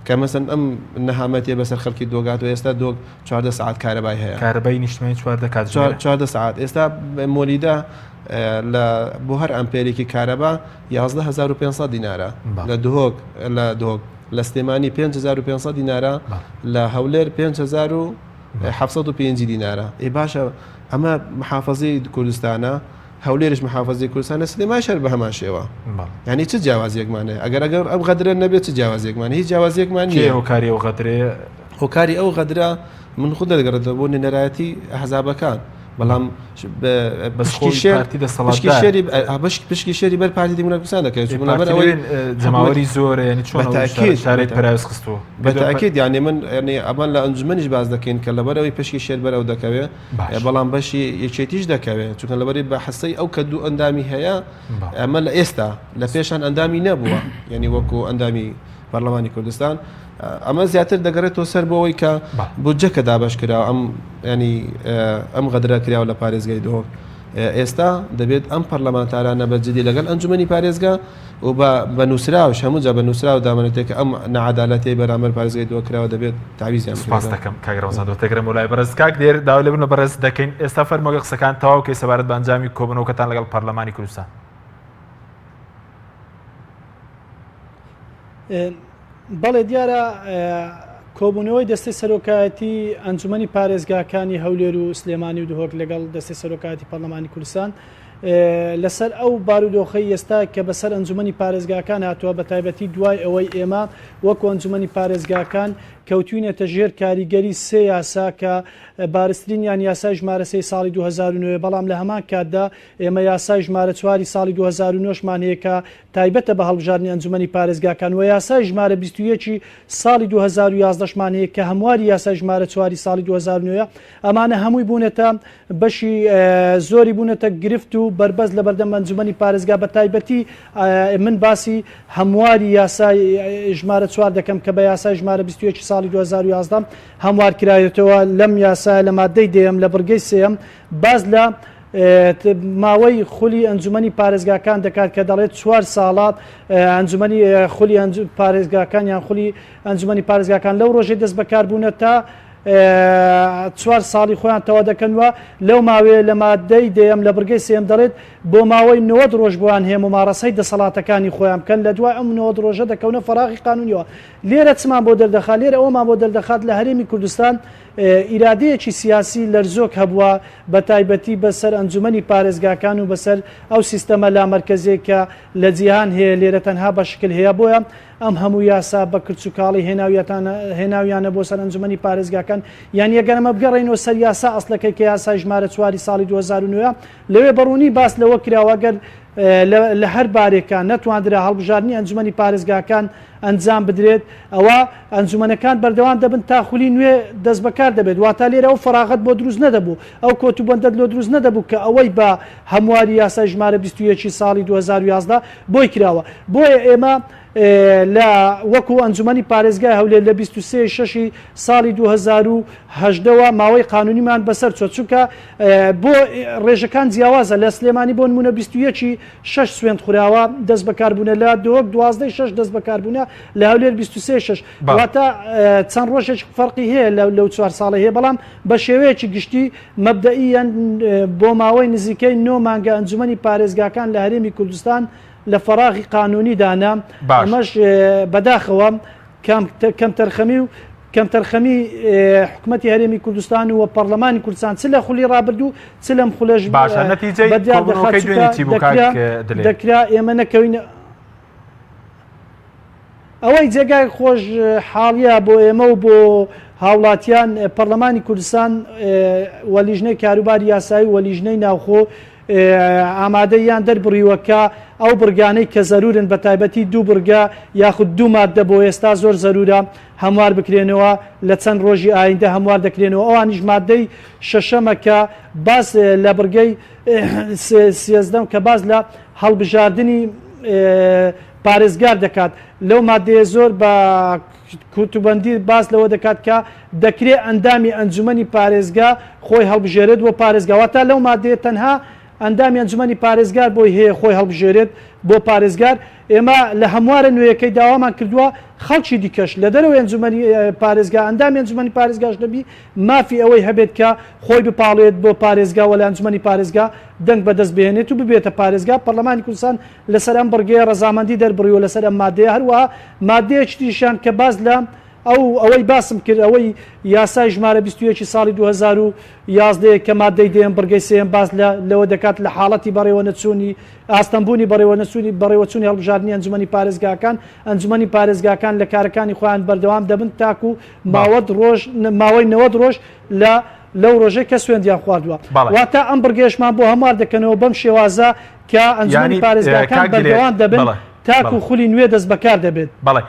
کە مەسەن ئەم نەهامەتیە بەسەر خەلکی دۆگات و ئێستا دۆک 14 سعات کارەبای هەیە کارەبای نیشتمانی 14 کاتژمێرە 14 سعات ئێستا مۆلیدە لە بۆ هەر ئەمپێرێکی کارەبا 11500 دینارە لە دهۆک لە دهۆک لە سلێمانی 5500 دینارە لە هەولێر 5000 و. 750 دینارە. ئێ باشە ئەمە محافەزەی کوردستانە، هەولێرش محافەزەی کوردستانە، سلێمانیش هەر بە هەمان شێوە. یانی چ جیاوازیەکمان هەیە؟ ئەگەر ئەگەر ئەم غەدرە نەبێت چ جیاوازیەکمان هیچ جیاوازیەکمان نییە. کێ هۆکاری ئەو غەدرەیە؟ هۆکاری ئەو غەدرە من خود دەگەڕێتەوە بۆ نوێنەرایەتی ئەحزابەکان بەڵام پشکی شێر پشکی شێری پشکی شێری بەر پارتی دیموکرات کوردستان دەکەوێت چونکە لەبەر ئەوەی جەماوەری زۆرە یعنی چۆن شارێک پەراوێز خستووە بەتاکید یعنی من یعنی ئەمان لە ئەنجومەنیش باس دەکەین کە لەبەر ئەوەی پشکی شێر بەر ئەو دەکەوێت بەڵام بەشی یەکێتیش دەکەوێت چونکە لەبەری بە حسەی ئەو کە دوو ئەندامی هەیە ئەمە لە ئێستا لە پێشان ئەندامی نەبووە یعنی وەکو ئەندامی پەرلەمانی کوردستان ئەمە زیاتر دەگەڕێتەوە سەر بۆ ئەوەی کە بودجە کە دابەش کرا ئەم ینی ئەم غەدرە کراوە لە پارێزگای دهۆک ئێستا دەبێت ئەم پەرلەمانتارانە بە جدی لەگەڵ ئەنجومەنی پارێزگا و بە نووسراوش هەموو جا بە نووسراو دامەنێتێک کە ئەم نەعادالەتەی بەرامبەر پارێزگای دهۆک کراوە دەبێت تاویزیان سپاس دەکەم کاک ڕەمەزان دەگرم لای بەڕێز کاک دێر داوای لێبوردن لە بەڕێز دەکەین ئێستا فەرمووگە قسەکان تەواو کەی سەبارەت بە ئەنجامی کۆبوونەوەکەتان لەگەڵ پەرلەمانی کوردستان. بەڵێ دیارە کۆبوونەوەی دەستەی سەرۆکایەتی ئەنجومەنی پارێزگاکانی هەولێر و سلێمانی و دهۆک لەگەڵ دەستەی سەرۆکایەتی پەرلەمانی کوردستان لەسەر ئەو بارودۆخەی ئێستا کە بەسەر ئەنجومەنی پارێزگاکان هاتووە بە تایبەتی دوای ئەوەی ئێمە وەکو ئەنجومەنی پارێزگاکان کەوتوینەتە ژێر کاریگەری سێ یاسا کە بارزترینیان یاسای ژمارە سێی ساڵی 2009 بەڵام لە هەمان کاتدا ئێمە یاسای ژمارە چواری ساڵی 2009 مان هەیە کە تایبەتە بە هەڵبژاردنی ئەنجومەنی پارێزگاکان و یاسای ژمارە 21 ی ساڵی 2011 شمان هەیە کە هەمواری یاسای ژمارە چواری ساڵی 2009 ە. ئەمانە هەمووی بوونەتە بەشی زۆری بوونەتە گرفت و بەربەست لەبەردەم ئەنجومەنی پارێزگا بە تایبەتی من باسی هەمواری یاسای ژمارە چوار دەکەم کە بە یاسای ژمارە 21 ساڵی 2011 هەموار کراوێتەوە لەم یاسایە لە مادەی دەیەم لە بڕگەی سێیەم باس لە ماوەی خولی ئەنجومەنی پارێزگاکان دەکات کە دەڵێت چوار ساڵە ئەنجومەنی خولی پارێزگاکان یان خولی ئەنجومەنی پارێزگاکان لەو ڕۆژەی دەست بەکاربوونە تا چوار ساڵی خۆیان تەوا دەکەن و لەو ماوەیە لە مادەی دەیەم لە بڕگەی سێم دەڵێت بۆ ماوەی 90 ڕۆژ بۆیان هەیە ممارەسەی دەسەڵاتەکانی خۆیان بکەن لە دوای ئەم 90 ڕۆژە دەکەونە فەراغی قانونیەوە لێرە چمان بۆ دەردەخات لێرە ئەومان بۆ دەردەخات لە هەرێمی کوردستان ئیرادەیەکی سیاسی لەرزۆک هەبووە، بەتایبەتی بەسەر ئەنجومەنی پارێزگاکان و بەسەر ئەو سیستەمە لامەرکەزیەی کە لە جیهان هەیە، لێرە تەنها بە شکل هەیە، بۆیە ئەم هەموو یاسا بە کرچ و کاڵی هێناویانە بۆ سەر ئەنجومەنی پارێزگاکان، یانی ئەگەر ئەمە بگەڕێینەوە سەر یاسا ئەسڵەکەی کە یاسای ژمارە چواری ساڵی 2009 ە، لەوێ بە ڕوونی باس لەوە کراوە گەر لە هەر بارێکا نەتواندرا هەڵبژاردنی ئەنجومەنی پارێزگاکان ئەنجام بدرێت ئەوا ئەنجومەنەکان بەردەوام دەبن تا خولی نوێ دەستبەکار دەبێت واتا لێرە ئەو فەراغەت بۆ دروست نەدەبوو ئەو کۆتوبەندەت لۆ دروست نەدەبوو کە ئەوەی بە هەمواری یاسای ژمارە 21 ساڵی 2011 بۆی کراوە بۆیە ئێمە لە وەکو ئەنجومەنی پارێزگای هەولێر لە 23 شەشی ساڵی 2018 وە ماوەی قانونیمان بەسەر چوە چونکە بۆ ڕێژەکان جیاوازە لە سلێمانی بۆ نمونە 21 ی شەش سوێند خوراوە دەست بەکاربوونە لە دهۆک 12 شەش دەست بەکاربوونە لە هەولێر 23 شەش واتە چەند ڕۆژێک فەرقی هەیە لەو چوار ساڵە هەیە بەڵام بە شێوەیەکی گشتی مەبدەئیەن بۆ ماوەی نزیکەی نۆ مانگە ئەنجومەنی پارێزگاکان لە هەرێمی کوردستان لە فەراغی قانونیدانە ئەمەش بەداخەوە کەمتەرخەمی و کەمتەرخەمی حکومەتی هەرێمی کوردستان و پەرلەمانی کوردستان چ لە خولی ڕابردوو چ لەم خولەش باشە نەتیجەی بەدیار دەخات کۆبوونەوەکەی دوێنێ چی بوو کاک دەکرا دلێر؟ دەکرا ئێمە نەکەوینە ئەوەی جێگای خۆش حاڵیە بۆ ئێمە و بۆ هاوڵاتیان پەرلەمانی کوردستان و لیژنەی کاروباری یاسایی و لیژنەی ناوخۆ ئامادەییان دەربڕیوە کە ئەو بڕگانەی کە زەرورن بە تایبەتی دوو بڕگە یاخود دوو ماددە بۆ ئێستا زۆر زەرورە هەموار بکرێنەوە لە چەند ڕۆژی ئایندە هەموار دەکرێنەوە ئەوانیش ماددەی شەشەمە کە باس لە بڕگەی سێزدەم کە باس لە هەڵبژاردنی پارێزگار دەکات لەو مادەیە زۆر بە کوتوبەندی باس لەوە دەکات کە دەکرێ ئەندامی ئەنجومەنی پارێزگا خۆی هەڵبژێرێت بۆ پارێزگا واتە لەو مادەیە تەنها ئەندامی ئەنجومەنی پارێزگار بۆی هەیە خۆی هەڵبژێرێت بۆ پارێزگار ئێمە لە هەموارە نوێیەکەی داوامان کردووە خەڵکی دیکەش لە دەرەوەی ئەنجومەنی پارێزگا ئەندامی ئەنجومەنی پارێزگاش نەبی مافی ئەوەی هەبێت کە خۆی بپاڵێت بۆ پارێزگا وە لە ئەنجومەنی پارێزگا دەنگ بەدەست بهێنێت و ببێتە پارێزگا پەرلەمانی کوردستان لەسەر ئەم بڕگەیە ڕەزامەندی دەربڕیوە لەسەر ئەم مادەیە، هەروەها مادەیەکی تریشیان کە باس لە. ئەو ئەوەی باسم کرد ئەوەی یاسای ژمارە 21 ساڵی 2011 کە مادەی دەیەم بڕگەی سێیەم باس لە لەوە دەکات لە حاڵەتی بەڕێوەنەچوونی ئاستەمبوونی بەڕێوەنەچوونی بەڕێوەچوونی هەڵبژاردنی ئەنجومەنی پارێزگاکان ئەنجومەنی پارێزگاکان لە کارەکانی خۆیان بەردەوام دەبن تاکو ماوەت ڕۆژ ماوەی 90 ڕۆژ لە لەو ڕۆژەی کە سوێندیان خواردووە. واتە ئەم بڕگەیەشمان بۆ هەموار دەکەنەوە بەم شێوازە کە ئەنجومەنی پارێزگاکان بەردەوام دەبن تاکو خولی نوێ دەست بەکار دەبێت. بەڵێ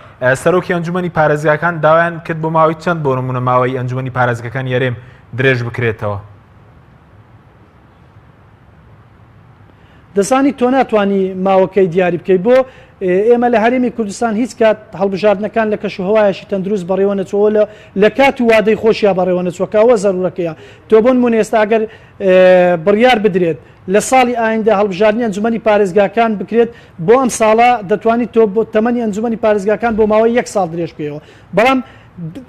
سەرۆکی ئەنجومەنی پارێزگاکان داوایان کرد بۆ ماوەی چەند بۆ نمونە ماوەی ئەنجومەنی پارێزگاکانی هەرێم درێژ بکرێتەوە؟ دەزانی تۆ ناتوانی ماوەکەی دیاری بکەی بۆ ئێمە لە هەرێمی کوردستان هیچ کات هەڵبژاردنەکان لە کەش و هەوایەکی تەندروست بەڕێوە نەچووە لە لە کات و وادەی خۆشیا بەڕێوە نەچووە کە ئەوە زەرورەکەیە تۆ بۆ نمونە ئێستا ئەگەر بڕیار بدرێت لە ساڵی ئایندە هەڵبژاردنی ئەنجومەنی پارێزگاکان بکرێت بۆ ئەم ساڵە دەتوانیت تۆ بۆ تەمەنی ئەنجومەنی پارێزگاکان بۆ ماوەی یەک ساڵ درێژ بکەیەوە بەڵام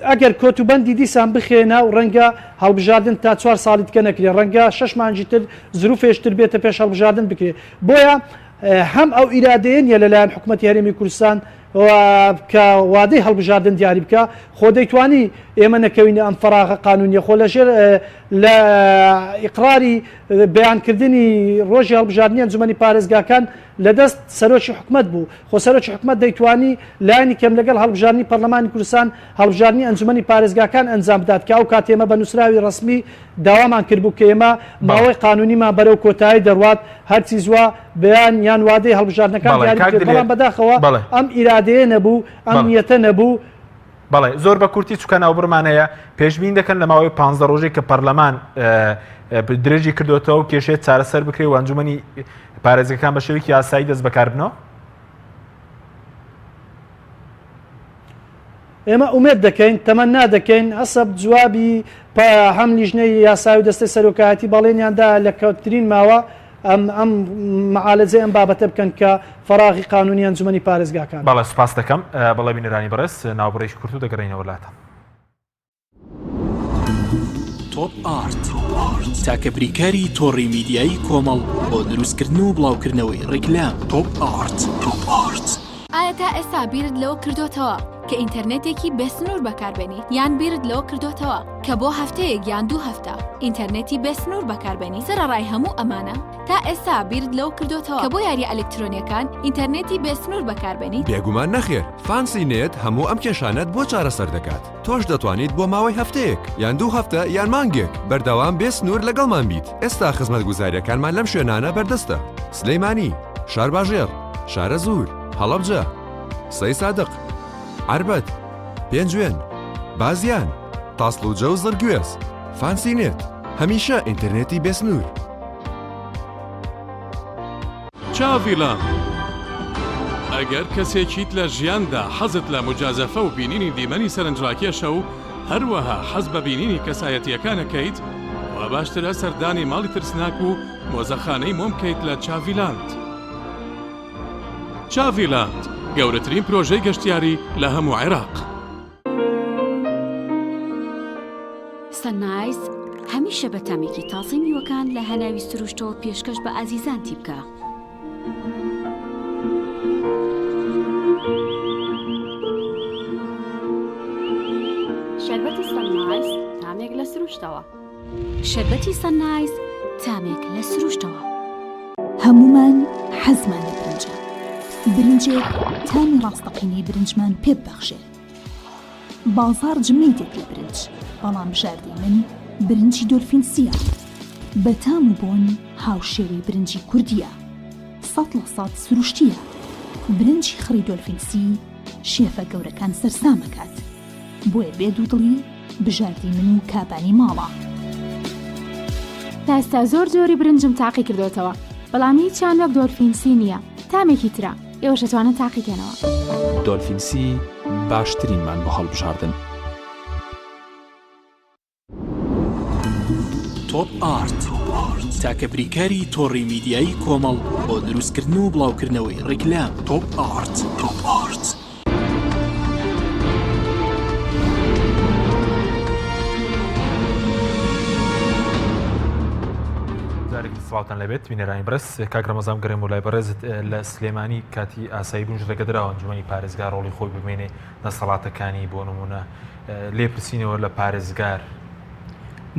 ئەگەر کۆتوبەندی دیسان بخرێنە و ڕەنگە هەڵبژاردن تا چوار ساڵی دیکە نەکرێ، ڕەنگە شەش مانگی تر زروفێش تر بێتە پێش هەڵبژاردن بکرێ. بۆیە هەم ئەو ئیرادەیە نییە لەلایەن حکومەتی هەرێمی کوردستان کە وادەی هەڵبژاردن دیاری بکا، خۆ دەیتوانی ئێمە نەکەوینە ئەم فەراغە قانونیە، خۆ لەژێر لە ئیقراری بەیانکردنی ڕۆژی هەڵبژاردنی ئەنجومەنی پارێزگاکان لەدەست سەرۆکی حکومەت بوو، خۆ سەرۆکی حکومەت دەیتوانی لایەنی کەم لەگەڵ هەڵبژاردنی پەرلەمانی کوردستان هەڵبژاردنی ئەنجومەنی پارێزگاکان ئەنجام بدات کە ئەو کات ئێمە بە نووسراوی ڕەسمی داوامان کردبوو کە ئێمە ماوەی قانونیمان بەرەو کۆتایی دەڕوات هەرچی زووە بەیان یان وادەی هەڵبژاردنەکان دیاری بکرێت، بەڵام بەداخەوە ئەم ئیرادەیە نەبوو، ئەم نیەتە نەبوو. بەڵێ زۆر بە کورتی چونکە ناوبڕمان هەیە پێشبین دەکەن لە ماوەی 15 ڕۆژێک کە پەرلەمان درێژی کردوێتەوە و کێشێت چارەسەر بکرێ و ئەنجومەنی پارێزگەکان بە شێوەیەکی یاسایی دەست بەکاربنەوە؟ ئێمە ئومێد دەکەین، تەمەنا دەکەین، حەسەب جوابی هەم لیژنەی یاسایی و دەستەی سەرۆکایەتی بەڵێنیان دا لە کەمترین ماوە ئەم ئەم معالەجەی ئەم بابەتە بکەن کە فەراغی قانونی ئەنجومەنی پارێزگاکان. بەڵێ سوپاست دەکەم. بەڵێ بینەرانی بەڕێز ناوبڕێکی کورت و دەگەڕێینەوە لاتان. تۆپ ئارت تاکە بریکاری تۆڕی میدیایی کۆمەڵ بۆ دروستکردن و بڵاوکردنەوەی ڕیکلام. تۆپ ئارت. تۆپ ئارت. ئایا تا ئێستا بیرت لەوە کردۆتەوە کە ئینتەرنێتێکی بێ سنوور بەکاربێنیت؟ یان بیرت لەوە کردۆتەوە کە بۆ هەفتەیەک یان دوو هەفتە ئینتەرنێتی بێ سنوور بەکاربێنیت؟ سەرەڕای هەموو ئەمانە تا ئێستا بیرت لەوە کردۆتەوە کە بۆ یارییە ئەلکترۆنییەکان ئینتەرنێتی بێ سنوور بەکاربێنیت؟ بێگومان نەخێر، فانسی نێت هەموو ئەم کێشانەت بۆ چارەسەر دەکات. تۆش دەتوانیت بۆ ماوەی هەفتەیەک، یان دوو هەفتە، یان مانگێک، بەردەوام بێ سنوور لەگەڵمان بیت. ئێستا خزمەتگوزارییەکانمان لەم شوێنانە بەردەستە، سلێمانی، شارباژێڕ، شارەزوور، هەڵەبجە، سەیسادق، عەربەت، پێنجوێن، بازیان، تاسڵوجە و زڕگوێز. فانسی نێت، هەمیشە ئینتەرنێتی بێ سنوور. چاڤیلاند، ئەگەر کەسێکیت لە ژیاندا حەزت لە موجازەفە و بینینی دیمەنی سەرنجڕاکێشە و هەروەها حەز بە بینینی کەسایەتییەکان ئەکەیت، وا باشترە سەردانی ماڵی ترسناک و مۆزەخانەی مۆم بکەیت لە چاڤیلاند. چاڤیلاند، گەورەترین پرۆژەی گەشتیاری لە هەموو عێراق. سەننایز هەمیشە بە تامێکی تازەی میوەکان لە هەناوی سروشتەوە پێشکەش بە ئازیزانتی بکە. شەربەتی سەننایز تامێک لە سروشتەوە. شەربەتی سەننایز تامێک لە سروشتەوە. هەموومان حەزمان لە برنجە، برنجێک تامی ڕاستەقینەی برنجمان پێ ببەخشێ. بازاڕ جمەی دێت لە برنج، بەڵام بژاردەی من برنجی دۆلفین سییە. بە تام و بۆن هاوشێوەی برنجی کوردییە. 100% سروشتییە. برنجی خڕی دۆلفین سی شێفە گەورەکان سەرسام ئەکات. بۆیە بێ دوودڵی بژاردەی من و کابانی ماڵە. تا ئێستا زۆر جۆری برنجم تاقی کردۆتەوە بەڵام هیچیان وەک دۆلفین سی نییە تامێکی ترە ئێوەش ئەتوانن تاقی کەنەوە. دۆلفین سی باشترینمان بۆ هەڵبژاردن. تۆپ ئارت تاکە بریکاری تۆڕی میدیایی کۆمەڵ بۆ دروستکردن و بڵاوکردنەوەی ڕیکلام. تۆپ ئارت. تۆپ ئارت. جارێکی. سڵاوتان لێبێت بینەرانی بەڕێز کاک ڕەمەزان گەڕێم و لای بەڕێزت لە سلێمانی کاتی ئاسایی بوونش ڕێگەدراوە ئەنجومەنی پارێزگا ڕۆڵی خۆی بمێنێ دەسەڵاتەکانی بۆ نمونە لێپرسینەوە لە پارێزگار.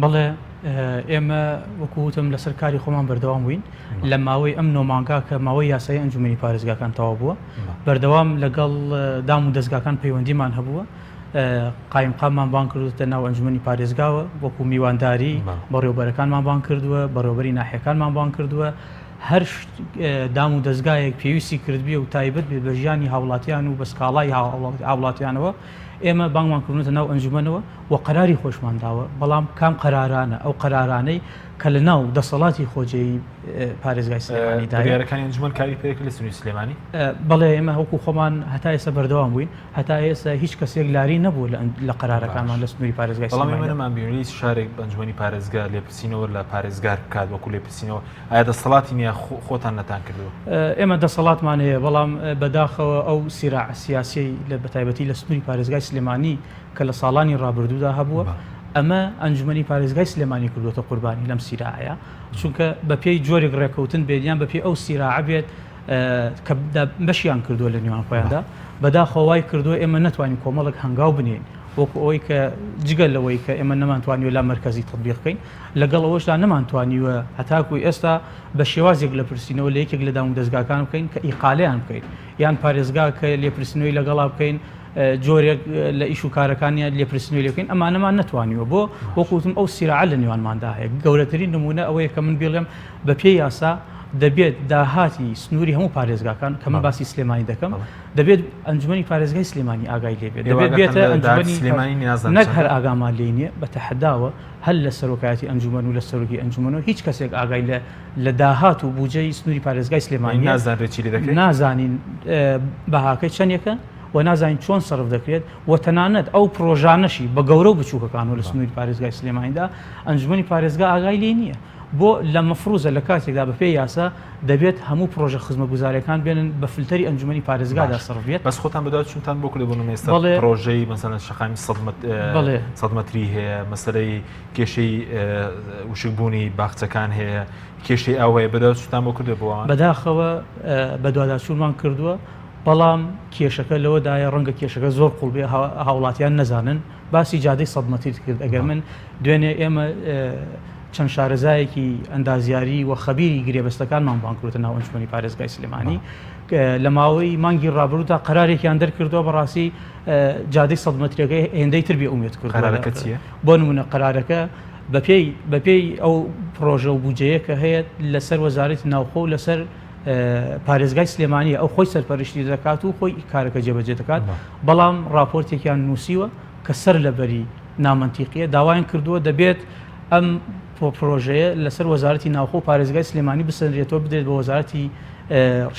بەڵێ ئێمە وەکو وتم لەسەر کاری خۆمان بەردەوام بووین لە ماوەی ئەم نۆ مانگا کە ماوەی یاسایی ئەنجومەنی پارێزگاکان تەواو بووە بەردەوام لەگەڵ دام و دەزگاکان پەیوەندیمان هەبووە قایمقاممان بانگ کردووەتە ناو ئەنجومەنی پارێزگاوە وەکو میوانداری بەڕێوبەرەکانمان بانگ کردووە بەڕێوبەری ناحیەکانمان بانگ کردووە هەر دام و دەزگایەک پێویستی کردبێ و تایبەت بێت بە ژیانی هاوڵاتیان و بە سکاڵای هاوڵاتیانەوە ئێمە بانگمان کردوونەتە ناو ئەنجومەنەوە و قەراری خۆشمان داوە بەڵام کام قەرارانە ئەو قەرارانەی کە لە ناو دەسەڵاتی خۆجێی پارێزگای سلێمانی دایە. بڕیارەکانی ئەنجومەن کاری پێ دەکرێت لە سنووری سلێمانی؟ بەڵێ ئێمە وەکو خۆمان هەتا ئێستا بەردەوام بووین هەتا ئێستا هیچ کەسێک لاری نەبوو لە قەرارەکانمان لە سنووری پارێزگای بەڵام ئێمە نەمانبینی هیچ شارێک بە ئەنجومەنی پارێزگا لێپرسینەوە لە پارێزگار بکات وەکو لێپرسینەوە ئایا دەسەڵاتی نییە خۆتان نەتان کردووە؟ ئێمە دەسەڵاتمان هەیە بەڵام بەداخەوە ئەو سیراعە سیاسیەی لە بەتایبەتی لە سنووری پارێزگای سلێمانی کە لە ساڵانی ڕابردوودا هەبووە ئەمە ئەنجومەنی پارێزگای سلێمانی کردووەتە قوربانی لەم سیراعەیە چونکە بەپێی جۆرێک ڕێکەوتن بێت یان بەپێی ئەو سیراعە بێت کە بەشیان کردووە لە نێوان خۆیاندا بەداخەوە وای کردووە ئێمە نەتوانین کۆمەڵێک هەنگاو بنێین وەکو ئەوەی کە جگە لەوەی کە ئێمە نەمانتوانیوە لا مەرکەزی تەتبیق بکەین لەگەڵ ئەوەشدا نەمانتوانیوە هەتاکو ئێستا بە شێوازێک لێپرسینەوە لە یەکێک لە دامودەزگاکان بکەین کە ئیقالەیان بکەین یان پارێزگا کە لێپرسینەوەی لەگەڵا بکەین جۆرێک لە ئیش و کارەکانیان لێپرسینەوەی لێ بکەین ئەمانەمان نەتوانیوە بۆ وەکو وتم ئەو سیراعە لە نێوانماندا هەیە گەورەترین نمونە ئەوەیە کە من بیڵێم بە پێی یاسا دەبێت داهاتی سنووری هەموو پارێزگاکان کە من باسی سلێمانی دەکەم دەبێت ئەنجومەنی پارێزگای سلێمانی ئاگای لێ بێت دەبێت بێتە ئەنجومەنی سلێمانی نازانم نەک هەر ئاگامان لێی نییە بە تەحەداوە هەر لە سەرۆکایەتی ئەنجومەن و لە سەرۆکی ئەنجومەنەوە هیچ کەسێک ئاگای لە لە داهات و بودجەی سنووری پارێزگای سلێمانی نییە. نازانرێت چی لێ دەکرێت؟ نازانین بەهاکەی چەندێکە و نازانین چۆن سەرف دەکرێت و تەنانەت ئەو پرۆژانەشی بە گەورە و بچووکەکان و لە سنووری پارێزگای سلێمانیدا ئەنجومەنی پارێزگا ئاگای لێ نییە. بۆ لە مەفروزە لە کاتێکدا بە پێی یاسا دەبێت هەموو پرۆژە خزمەتگوزاریەکان بێنن بە فلتەری ئەنجومەنی پارێزگادا باش سەرف بێت. بەس خۆتان بەدوای چونتان بۆ کردوە بۆ نمونە ئێستا بەڵێ. پرۆژەی مەسەلەن شەقامی سەد مەت بەڵێ. سەد مەتری هەیە مەسەلەی کێشەی وشکبوونی باخچەکان هەیە کێشەی ئاو هەیە بەدوای چونتان بۆ کردوە بۆ ئەوان؟ بەداخەوە بەدواداچوونمان کردووە بەڵام کێشەکە لەوەدایە ڕەنگە کێشەکە زۆر قوڵ بێ هاوڵاتیان نەزانن باسی جادەی سەد مەتریت کرد ئەگەر من دوێنێ ئێمە چەند شارەزایەکی ئەندازیاری و خەبیری گرێبەستەکانمان بانگ کردووەتە ناو ئەنجومەنی پارێزگای سلێمانی لە ماوەی مانگی ڕابردوودا قەرارێکیان دەرکردووە بەڕاستی جادەی سەد مەترەکەی هێندەی تر بێ ئومێد کردووە قەرارەکە چییە؟ بۆ نمونە قەرارەکە بەپێی بەپێی ئەو پرۆژە و بودجەیە کە هەیە لەسەر وەزارەتی ناوخۆ و لەسەر پارێزگای سلێمانی ئەو خۆی سەرپەرشتی دەکات و خۆی کارەکە جێبەجێ دەکات بەڵام راپۆرتێکیان نووسیوە کە سەر لەبەری نامەنتیقیە داوایان کردووە دەبێت ئەم پرۆژەیە لەسەر وەزارەتی ناوخۆ و پارێزگای سلێمانی بسەنرێتەوە بدرێت بە وەزارەتی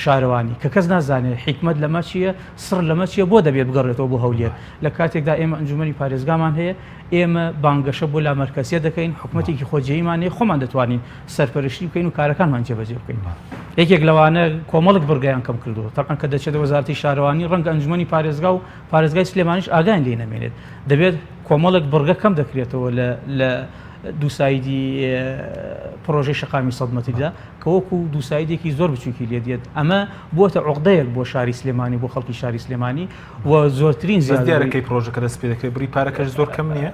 شارەوانی کە کەس نازانێت حیکمەت لەمە چییە سڕ لەمە چییە بۆ دەبێت بگەڕێتەوە بۆ هەولێر لە کاتێکدا ئێمە ئەنجومەنی پارێزگامان هەیە ئێمە بانگەشە بۆ لامەرکەزیە دەکەین حکومەتێکی خۆجێیمان هەیە خۆمان دەتوانین سەرپەرشتی بکەین و کارەکانمان جێبەجێ بکەین یەکێک لەوانە کۆمەڵک بڕگەیان کەم کردووە تەبعەن کە دەچێتە وەزارەتی شارەوانی ڕەنگە ئەنجومەنی پارێزگا و پارێزگای سلێمانیش ئاگایان لێ نەمێنێت دەبێت کۆمەڵێک بڕگە کەم دەکرێتەوە لە لە دووسایدی پرۆژەی شەقامی سەد مەتریدا کە وەکو دووسایدێکی زۆر بچووکی لێ دێت ئەمە بووەتە عقدەیەک بۆ شاری سلێمانی بۆ خەڵکی شاری سلێمانی و زۆرترین زیاد دیارە کەی پرۆژەکە دەست پێ دەکرێت بڕی پارەکەش زۆر کەم نییە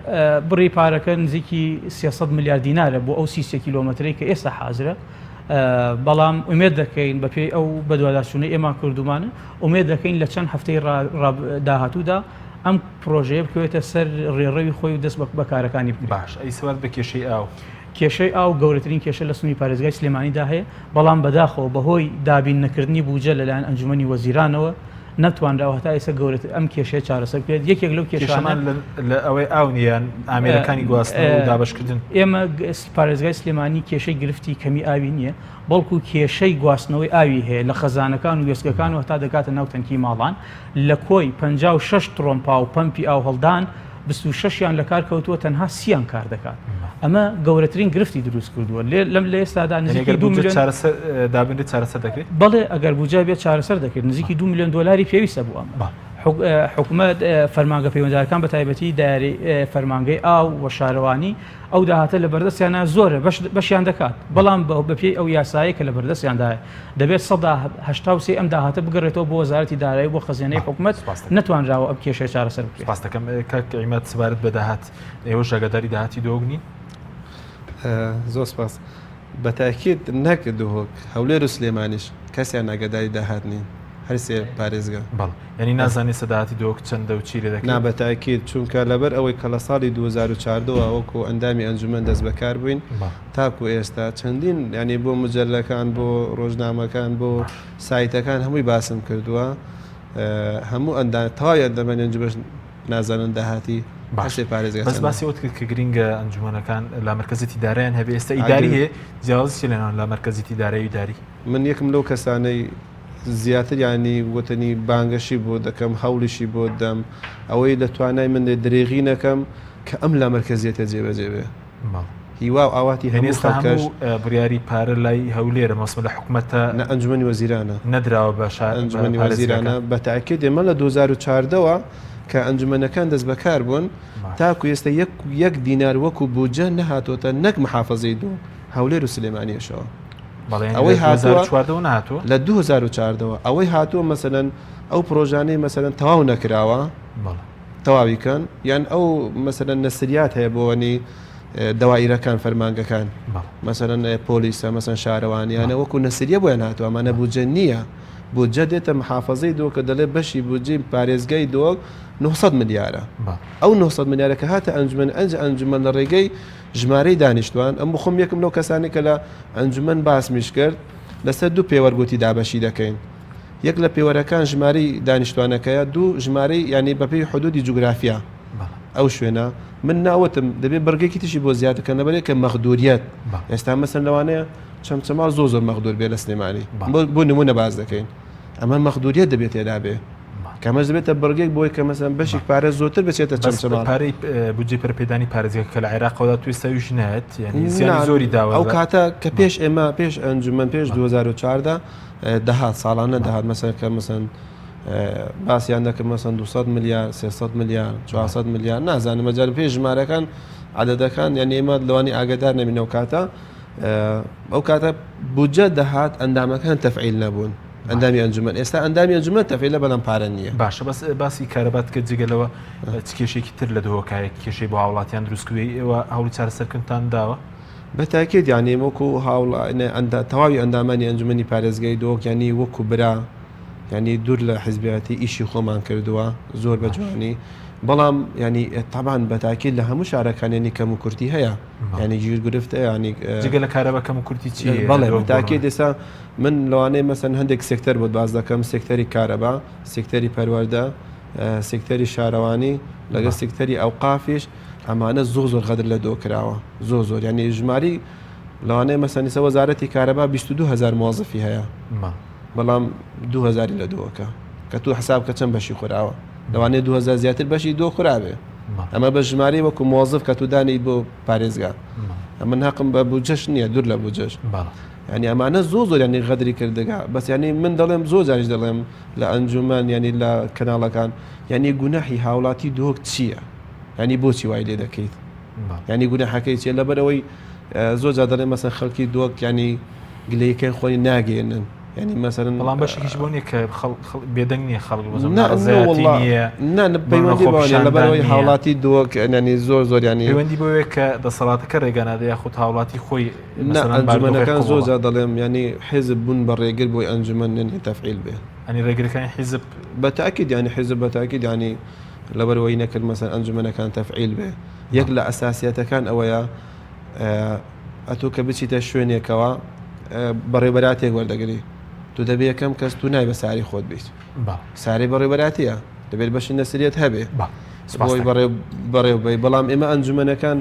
بڕی پارەکە نزیکی 300 ملیار دینارە بۆ ئەو 33 کیلۆمەترەی کە ئێستا حازرە بەڵام ئومێد دەکەین بەپێی ئەو بەدواداچوونەی ئێمە کردومانە ئومێد دەکەین لە چەند هەفتەی داهاتوودا ئەم پرۆژەیە بکەوێتە سەر ڕێڕەوی خۆی و دەست بە کارەکانی بکرێت. باش ئەی سەبارەت بە کێشەی ئاو؟ کێشەی ئاو گەورەترین کێشە لە سنووری پارێزگای سلێمانیدا هەیە، بەڵام بەداخەوە بەهۆی دابین نەکردنی بوجە لەلایەن ئەنجومەنی وەزیرانەوە نەتوانراوە هەتا ئێستا گەورەتر ئەم کێشەیە چارەسەر بکرێت، یەکێک لەو کێشانە کێشەمان لە ئەوەی ئاو نییە یان ئامێرەکانی گواستنەوە و دابەشکردن؟ ئێمە پارێزگای سلێمانی کێشەی گرفتی کەمی ئاوی نییە، بەڵکو کێشەی گواستنەوەی ئاوی هەیە لە خەزانەکان و وێستگەکان و هەتا دەگاتە ناو تەنکی ماڵان، لە کۆی 56 ترۆمپا و پەمپی ئاوهەڵدان 26 یان لەکار کەوتووە تەنها سیان کار دەکات ئەمە گەورەترین گرفتی دروست کردووە لێ لەم لە ئێستادا نزیکی دو میلیۆن چارەسەر دابینرێت چارەسەر دەکرێت بەڵێ ئەگەر بودجە بێت چارەسەر دەکرێت نزیکی دو میلیۆن دۆلاری پێویستە بۆ ئەمە. حکومەت فەرمانگە پەیوەندارەکان بە تایبەتی دایرەی فەرمانگەی ئاو و شارەوانی ئەو داهاتە لە بەردەستیانە زۆرە بەشیان دەکات بەڵام بەپێی ئەو یاسایە کە لە بەردەستیاندایە دەبێت 83% ئەم داهاتە بگەڕێتەوە بۆ وەزارەتی دارایی بۆ خەزێنەی حکومەت نەتوانراوە ئەم کێشەیە چارەسەر بکرێت. سپاس دەکەم کاک عیماد سەبارەت بە داهات ئێوەش ئاگاداری داهاتی دهۆک نین؟ زۆر سپاس. بە تاکید نەک دهۆک، هەولێر و سلێمانیش کەسیان ئاگاداری داهات نین، هەرسێ پارێزگا. بەڵێ یانی نازانێ ئێستا داهاتی دهۆک چەندە و چی لێ دەکرێت؟ نا بە تاکید، چونکە لەبەر ئەوەی کە لە ساڵی 2014 وە وەکو ئەندامی ئەنجومەن دەست بەکار بووین تاکو ئێستا چەندین یانی بۆ مجەلەکان بۆ ڕۆژنامەکان بۆ سایتەکان هەمووی باسم کردووە هەموو ئەندا تەواوی ئەندامانی ئەنجومەن نازانن داهاتی باش پارێزگا بەس باسی ئەوت کرد کە گرینگە ئەنجومەنەکان لا مەرکەزیەتی دارایان هەبێ ئێستا ئیداری هەیە جیاوازی چیە لەنێوان لا مەرکەزیەتی دارایی و ئیداری؟ من یەکم لەو کەسانەی زیاتر یانی وتەنی بانگەشی بۆ دەکەم هەوڵیشی بۆ دەم ئەوەی لە توانای من دێ درێغی نەکەم کە ئەم لا مەرکەزیەتە جێبەجێ بێ هیوا و ئاواتی هەموو خەڵکەش بڕیاری پارە لای هەولێرە مەسمە لە حکومەتە نە ئەنجومەنی وەزیرانە نەدراوە بە شار ئەنجومەنی وەزیرانە بە تاکید ئێمە لە 2014 وە کە ئەنجومەنەکان دەست بەکار بوون تاکو ئێستا یەک یەک دینار وەکو بودجە نەهاتۆتە نەک محافەزەی دهۆک هەولێر و سلێمانیەشەوە ئەوەی هاتووە نەهاتووە لە 2014 وە ئەوەی هاتووە مەسەلەن ئەو پرۆژانەی مەسەلەن تەواو نەکراوە تەواوی کەن یان ئەو مەسەلەن نەسریات هەیە بۆنی دەوائیرەکان فەرمانگەکان مەسەلەن پۆلیسە مەسەن شارەوانیانە وەکو نەسریە بۆیان هاتووە ئەمانە بودجە نییە بودجە دێتە محافەزەی دۆک کە دەڵێ بەشی بودجەی پارێزگای دۆک 900 ملیارە ئەو 900 ملیارە کە هاتە ئەنجومەن ئەنج ئەنجومەن لە ڕێگەی ژمارەی دانیشتوان ئەم بخۆم یەکم لەو کەسانی کە لە ئەنجومەن باسمیش کرد لەسەر دوو پێوەر گوتی دابەشی دەکەین یەک لە پێوەرەکان ژمارەی دانیشتوانەکەیە، دوو ژمارەی یانی بەپێی حدودی جوگرافیا ئەو شوێنە، من ناوتم دەبێ بڕگێکی تریشی بۆ زیاد بکەن لەبەرئەوەی کە مەغدوریەت ئێستا مەسەن لەوانەیە چەمچەماڵ زۆر زۆر مەغدور بێ لە سلێمانی بۆ نمونە باس دەکەین ئەمە مەغدوریەت دەبێت تێدا بێ کەمەش دەبێتە بڕگێک بۆی کە مەسەن بەشێک پارە زۆرتر بچێتە چەمچەماڵ پارەی بودجەی پەرەپێدانی پارێزگا کە لە عێراقەوە تو ئێستا ویش نایەت یعنی زیانی زۆری داوە ئەو کاتە کە پێش ئێمە پێش ئەنجومەن پێش 2014 دەهات ساڵانە دەهات مەسەن کە مەسەن باسییان دەکرد مەسەن 200 ملیار 300 ملیار 400 ملیار نازانم مەجار پێش ژمارەکان عدەدەکان یعنی ئێمە لەوانی ئاگدار نەبینەوە کاتە ئەو کاتە بودجە دەهات ئەندامەکان تەفعیل نەبوون ئەندامی ئەنجومەن ئێستا ئەندامی ئەنجومەن تەفعیلە بەڵام پارە نییە باشە بەس باسی کارەبات کرد جگە لەوە چ کێشێکی تر لە دهۆکایە کێشەی بۆ هاوڵاتیان دروستکردووە ئێوە هەوڵی چارەسەرکردنتان داوە؟ بە تاکید یانی وەکو هاوڵا ئەندا تەواوی ئەندامانی ئەنجومەنی پارێزگای دهۆک یانی وەکو برا یانی دوور لە حزبیاتی ئیشی خۆمان کردووە زۆر بە جوانی بەڵام ینی تابان بە تاکید لە هەموو شارەکان ینی کەم و کورتی هەیە ینی گیر گرفت ینی جگە لە کارەبا کەم و کورتی چی بەڵێ بە تاکید ئێستا من لەوانەیە مەسەن هەندێک سێکتەر بۆت باس دەکەم سێکتەری کارەبا سێکتەری پەروەردە سێکتەری شارەوانی لەگەڵ سێکتەری ئەوقافیش ئەمانە زۆر زۆر غەدر لە دۆ کراوە زۆر زۆر یعنی ژماری لەوانەیە مەسەن ئیسە وەزارەتی کارەبا 22 هزار موظفی هەیە بەڵام 2000 لە دۆکە کە تو حساب کە چەند بەشی خوراوە لەوانەیە 2000 زیاتر بەشی دۆ خورابێ ئەمە بە ژمارەی وەکو موظف کە تو دانیت بۆ پارێزگا ئەمن هەقم بە بودجەش نییە دوور لە بودجەش یعنی ئەمانە زۆر زۆر ینی غەدری کردگا بەس ینی من دەڵێم زۆر جاریش دەڵێم لە ئەنجومەن ینی لە کەناڵەکان ینی گوناحی هاوڵاتی دهۆک چییە؟ یانی بۆچی وای لێ دەکەیت یانی گوناحەکەی چیە لەبەرەوەی زۆر جار دەڵێن مەسەن خەڵکی دۆک ینی گلەیەکەی خۆی ناگەێنن ینی مەسەن بەڵام بەشێکیش بۆ نیە کە بێدەنگ نییە خەڵک پەیوەندی لەبەرەوەی هاوڵاتی دۆک ینی زۆر زۆر ینی پەیوەندی بۆیە کە دەسەڵاتەکە ڕێگا نادە یاخود هاوڵاتی خۆی ئەنجومەنەکان زۆر جار دەڵێم ینی حیزب بوون بە ڕێگر بۆی ئەنجومەن ینی تەفعیل بێ ینی ڕێگرەکانی حیزب بە تاکید ینی حیزب بە تاکید ینی لەبەر وەی نەکرد مەسەن ئەنجومەنەکان تەفعیل بێ یەک لە ئەساسیەتەکان ئەوەیە ئەتۆ کە بچیتە شوێنێکەوە بەڕێوبەراتێک وەردەگری تو دەبێ یەکەم کەس تو نای بە ساری خۆت بیت ساری بەڕێوبەراتیە دەبێت بەشی نەسریەت هەبێ بۆی بەڕێ بەڕێوبەی بەڵام ئێمە ئەنجومەنەکان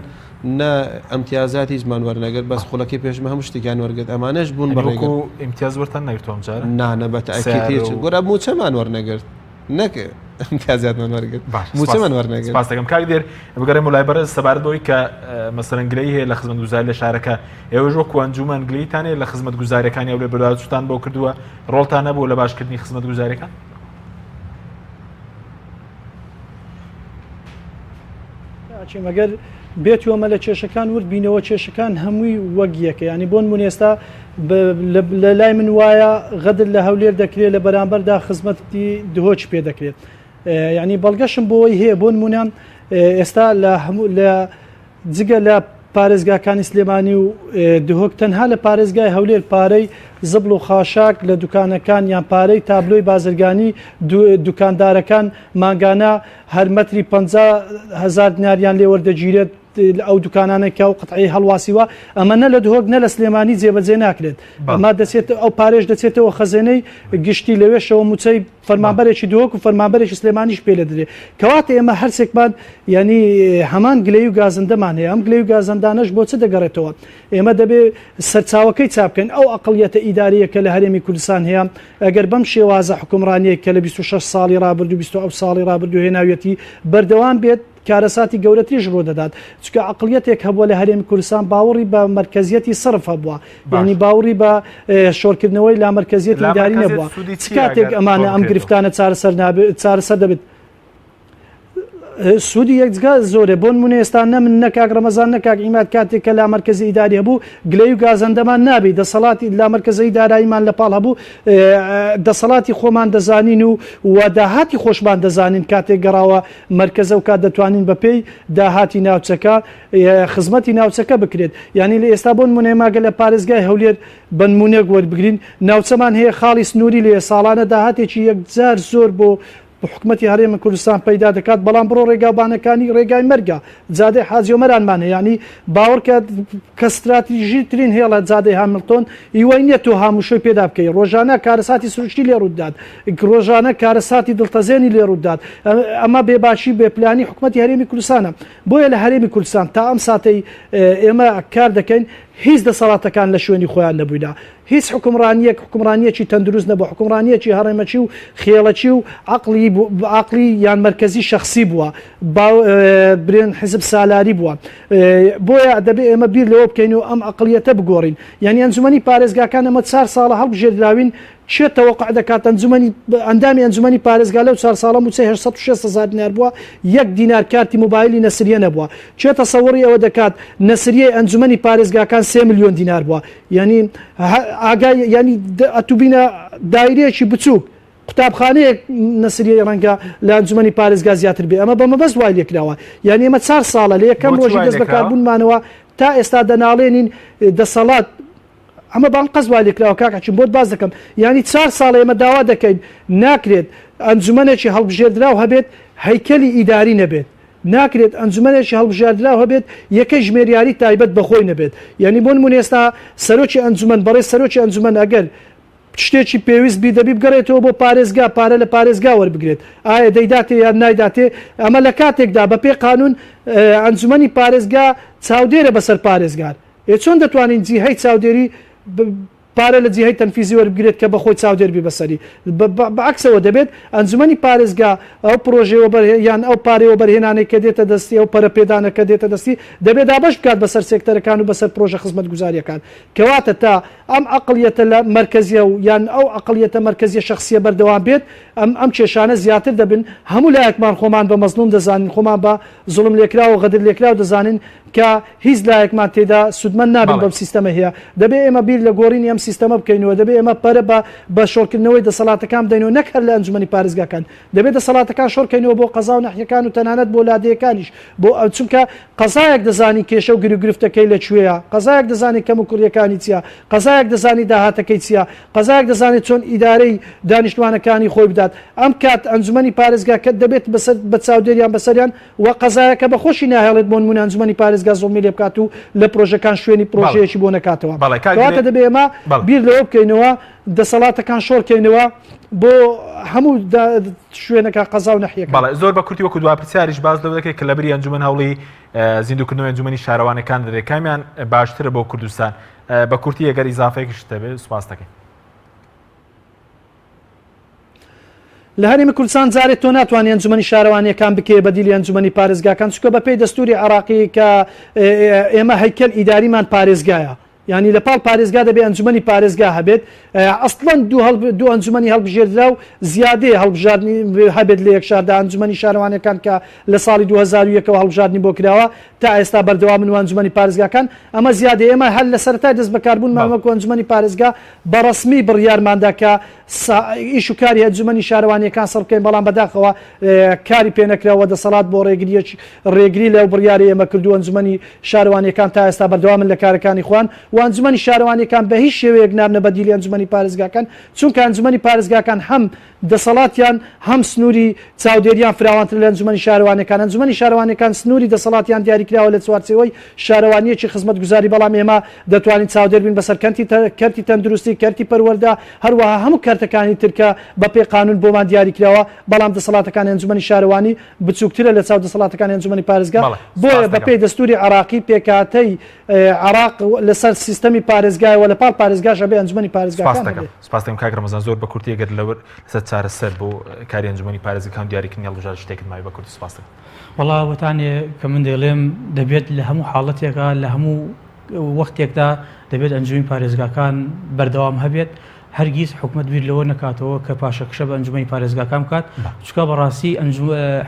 نە ئەمتیازات هیچمان وەرنەگرت بەس خولەکەی پێشمە هەموو شتێکیان وەرگرت ئەمانەش بوون بەڕێگە ئیمتیاز وەرتان نەگرتووە ئەمجارە نانە بە تاکید هیچ گۆرا موچەمان وەرنەگرت نەک امتیازاتمان وەرگرت موچەمان وەرنەگرت. سپاس دەکەم کاک دێر بگەڕێم لای بەڕێز سەبارەت بەوەی کە مەسەلەن گلەیی هەیە لە خزمەتگوزاری لە شارەکە ئێوەش وەکو ئەنجومەن گلەییتان هەیە لە خزمەتگوزاریەکانی هەولێر بەدواداچووتان بۆ کردووە ڕۆڵتان هەبووە لە باشکردنی خزمەتگوزاریەکان؟ حەکیم ئەگەر بێتو ئەمە لە کێشەکان ورد بینەوە کێشەکان هەمووی وەک یەکە یانی بۆ نمونە ئێستا لە لای من وایە غەدر لە هەولێر دەکرێت لە بەرامبەردا خزمەتی دهۆکی پێ دەکرێت یعنی بەڵگەشم بۆی هەیە بۆ نمونە ئێستا لە هەموو لە جگە لە پارێزگاکانی سلێمانی و دهۆک تەنها لە پارێزگای هەولێر پارەی زبڵ و خاشاک لە دوکانەکان یان پارەی تابلۆی بازرگانی دوکاندارەکان مانگانە هەر مەتری 50 هەزار دیناریان لێ وەردەگیرێت ئەو دوکانانە کە ئەو قەتعی هەڵواسیوە ئەمە نە لە دهۆک نە لە سلێمانی جێبەجێ ناکرێت ئەمە دەچێت ئەو پارێش دەچێتەوە خەزێنەی گشتی لەوێشەوە موچەی فەرمانبەرێکی دهۆک و فەرمانبەرێکی سلێمانیش پێ لەدرێ کەواتە ئێمە هەرسێکمان یعنی هەمان گلەی و گازندەمان هەیە ئەم گلەی و گازندانەش بۆ چ دەگەڕێتەوە ئێمە دەبێ سەرچاوەکەی چا بکەین ئەو ئەقڵیەتە ئیداریە کە لە هەرێمی کوردستان هەیە ئەگەر بەم شێوازە حکومڕانیە کە لە 26 ساڵی ڕابردوو 27 ساڵی ڕابردوو هێناویەتی بەردەوام بێت کارەساتی گەورەتریش ڕوودەدات چونکە عەقڵیەتێک هەبووە لە هەرێمی کوردستان باوەڕی بە مەرکەزیەتی سەرف هەبووە یانی باوەڕی بە شۆرکردنەوەی لامەرکەزیەتی ئیداری نەبووە چ کاتێک ئەمانە ئەم گرفتانە چارەسەر نابێت چارەسەر دەبێت سوودی یەکجگا زۆرە بۆ نمونە ئێستا نە من نە کاک ڕەمەزان نە کاک عیماد کاتێک کە لامەرکەزی ئیداری هەبوو گلەی و گازەندەمان نابی دەسەڵاتی لامەرکەزەی داراییمان لە پاڵ هەبوو دەسەڵاتی خۆمان دەزانین و و داهاتی خۆشمان دەزانین کاتێک گەڕاوە مەرکەزە و کات دەتوانین بە پێی داهاتی ناوچەکە خزمەتی ناوچەکە بکرێت یانی لە ئێستا بۆ نمونە ئێمە گەر لە پارێزگای هەولێر بە نمونەک وەربگرین ناوچەمان هەیە خاڵی سنووری لێ ساڵانە داهاتێکی یەکجار زۆر بۆ حکومەتی هەرێمی کوردستان پەیدا دەکات بەڵام بڕۆ ڕێگاوبانەکانی ڕێگای مەرگە جادەی حاجی ئۆمەرانمان هەیە یانی باوەڕکە کە ستراتیژی ترین هێڵە جادەی هامیلتۆن هیوای نییە تۆ هاموشۆی پێدا بکەی ڕۆژانە کارەساتی سروشتی لێ ڕوودات ڕۆژانە کارەساتی دڵتەزێنی لێ ڕوودات ئەمە بێباکی بێپلانی حکومەتی هەرێمی کوردستانە بۆیە لە هەرێمی کوردستان تا ئەم ساتەی ئێمە کار دەکەین هیچ دەسەڵاتەکان لە شوێنی خۆیان نەبووینە هیچ حوکمڕانییەک حوکمڕانییەکی تەندروست نەبووە، حوکمڕانییەکی هەڕەمەکی و خێڵەکی و عەقڵی عەقڵی یان مەرکەزی شەخسی بووە، باو برێن حیزب سالاری بووە. بۆیە دەبێ ئێمە بیر لەوە بکەین و ئەم عەقڵیەتە بگۆڕین. یانی ئەنجومەنی پارێزگاکان ئەمە چار ساڵە هەڵبژێردراوین، کێ تەوەقع دەکات ئەنجومەنی ئەندامی ئەنجومەنی پارێزگا لەو چار ساڵە مووچەی 860 هەزار دینار بووە، یەک دینار کارتی مۆبایلی نەسریە نەبووە. کێ تەسەوڕی ئەوە دەکات نەسریەی ئەنجومەنی پارێزگاکان سێ ملیۆن دینار بووە. یانی ئاگای یانی ئەتوبینە دایرەیەکی بچووک قوتابخانەیەک نەسریەی ڕەنگە لە ئەنجومەنی پارێزگا زیاتر بێ ئەمە بە مەبەست وای لێکراوە یانی ئێمە چار ساڵە لە یەکەم ڕۆژی دەست بەکاربوونمانەوە تا ئێستا دەناڵێنین دەسەڵات ئەمە بان قەز وای لێکراوە کاک حەکیم بۆت باس دەکەم یانی چار ساڵە ئێمە داوا دەکەین ناکرێت ئەنجومەنێکی هەڵبژێردراو هەبێت هەیکەلی ئیداری نەبێت ناکرێت ئەنجومەنێکی هەڵبژاردراو هەبێت یەکەی ژمێریاری تایبەت بە خۆی نەبێت یانی بۆ نمونە ئێستا سەرۆکی ئەنجومەن بەڕێز سەرۆکی ئەنجومەن ئەگەر شتێکی پێویست بی دەبی بگەڕێتەوە بۆ پارێزگا پارە لە پارێزگا وەربگرێت ئایا دەیداتێ یان نایداتێ ئەمە لە کاتێکدا بە پێی قانون ئەنجومەنی پارێزگا چاودێرە بەسەر پارێزگار ئێ چۆن دەتوانین جیهەی چاودێری پارە لە جیهەی تەنفیزی وەربگرێت کە بەخۆی چاودێر بی بەسەری. بە عەکسەوە دەبێت ئەنجومەنی پارێزگا ئەو پرۆژەی وەبەر یان ئەو پارەی وەبەرهێنانەی کە دێتە دەستی ئەو پەرە پێدانە کە دێتە دەستی دەبێت دابەش بکات بەسەر سێکتەرەکان و بەسەر پرۆژە خزمەتگوزاریەکان. کەواتە تا ئەم عەقڵیەتە لە مەرکەزیە و یان ئەو عەقڵیەتە مەرکەزیە شەخسیە بەردەوام بێت ئەم ئەم کێشانە زیاتر دەبن. هەموو لایەکمان خۆمان بە مەزڵوم دەزانین خۆمان بە زوڵم لێکراو و غەدر لێکراو دەزانین کە هیچ لایەکمان تێدا سوودمەند نابین بەم سیستەمە هەیە. دەبێ ئێمە بیر لە گۆڕینی ئەم سیستەمە بکەینەوە، دەبێ ئێمە پەرە بە بە شۆڕکردنەوەی دەسەڵاتەکان بدەینەوە نەک هەر لە ئەنجومەنی پارێزگاکان، دەبێ دەسەڵاتەکان شۆڕکەینەوە بۆ قەزا و ناحیەکان و تەنانەت بۆ لادێیەکانیش بۆ چونکە قەزایەک دەزانی کێشە و گیروگرفتەکەی لە کوێیە، قەزایەک دەزانێ کەموکوڕییەکانی چییە، قەزایەک دەزانی داهاتەکەی چییە، قەزایەک دەزانێت چۆن ئیدارەی دانیشتوانەکانی خۆی بدات. ئەم کات ئەنجومەنی پارێزگا کە دەبێت بەسەر بە چاودێریان بەسەریان و قەزایەکە بە خۆشی ناهێڵێت بۆ نموونە ئەنجومەنی پارێزگا زوڵمی لێ بکات و لە پرۆژەکان شوێنی پرۆژەیەکی بۆ نەکاتەوە. کەواتە دەبێ ئێمە بیر لەوە بکەینەوە دەسەڵاتەکان شۆڕکەینەوە بۆ هەموو شوێنەکە قەزا و نەحیەکان. بەڵێ زۆر بە کورتی وەکو دوا پرسیاریش باس لەوە دەکرێت کە لەبری ئەنجومەن هەوڵی زیندووکردنەوەی ئەنجومەنی شارەوانەکان دەدرێت کامیان باشترە بۆ کوردستان؟ بە کورتی ئەگەر ئیزافەیەکیشت هەبێت سوپاست دەکەین. لە هەرێمی کوردستان جارێ تۆ ناتوانانی ئەنجومەنی شارەوانیەکان بکەیە بەدیلی ئەنجومەنی پارێزگاکان چونکە بەپێی دەستوری عێراقی کە ئێمە هەیکەل ئیداریمان پارێزگایە. یانی لە پاڵ پارێزگا دەبێ ئەنجومەنی پارێزگا هەبێت ئەسڵەن دوو ئەنجومەنی هەڵبژێردراو زیادەیە هەڵبژاردنی هەبێت لە یەک شاردا ئەنجومەنی شارەوانیەکان کە لە ساڵی 2001 ەوە هەڵبژاردنی بۆ کراوە تا ئێستا بەردەوامن و ئەنجومەنی پارێزگاکان ئەمە زیادەیە ئێمە هەر لە سەرەتای دەست بەکاربوونمان وەکو ئەنجومەنی پارێزگا بە ڕەسمی بڕیارماندا کە ئیش و کاری ئەنجومەنی شارەوانیەکان سڕ بکەین بەڵام بەداخەوە کاری پێنەکرا و دەسەڵات بۆ ڕێگریەکی ڕێگری لەو بڕیارەی ئێمە کردو ئەنجومەنی شارەوانیەکان تا ئێستا بەردەوامن لە کارەکانی خۆیان و ئەنجومەنی شارەوانیەکان بە هیچ شێوەیەک نابنە بەدیلی ئەنجومەنی پارێزگاکان چونکە ئەنجومەنی پارێزگاکان هەم دەسەڵاتیان هەم سنووری چاودێریان فراوانترە لە ئەنجومەنی شارەوانیەکان، ئەنجومەنی شارەوانیەکان سنووری دەسەڵاتیان دیاریکراوە لە چوارچێوەی شارەوانیەکی خزمەتگوزاری بەڵام ئێمە دەتوانین چاودێر بین بەسەر کەنتی کەرتی تەندروستی، کەرتی پەروەردە، هەروەها هەموو کەرتەکانی تر کە بەپێی قانون بۆمان دیاریکراوە، بەڵام دەسەڵاتەکانی ئەنجومەنی شارەوانی بچووکترە لە چاو دەسەڵاتەکانی ئەنجومەنی پارێزگا، بەڵێ بۆیە سوپاس دەکەم. بەپێی دەستوری عێراقی پێکهاتەی عێراق لەسەر سیستەمی پارێزگایە و لە پاڵ پارێزگاش ئەبێ ئەنجومەنی سوپاس پارێزگاکان دەکەم. هەبێ. سپاس دەکەم کاک ڕەمەزان زۆر بە کورتی ئەگەر لەوەر لەسەر چارەسەر بۆ کاری ئەنجومەنی پارێزگەکان و دیاریکردنی هەڵبژاردە شتێکت ماوی بە کورتی سپاس دەکەم. وەڵا وەتانێ کە من دەیڵێم دەبێت لە هەموو حاڵەتێکا لە هەموو وەختێکدا دەبێت ئەنجومی پارێزگاکان بەردەوام هەبێت هەرگیز حکومەت بیر لەوە نەکاتەوە کە پاشەکشە بە ئەنجومەنی پارێزگاکان بکات چونکە بەڕاستی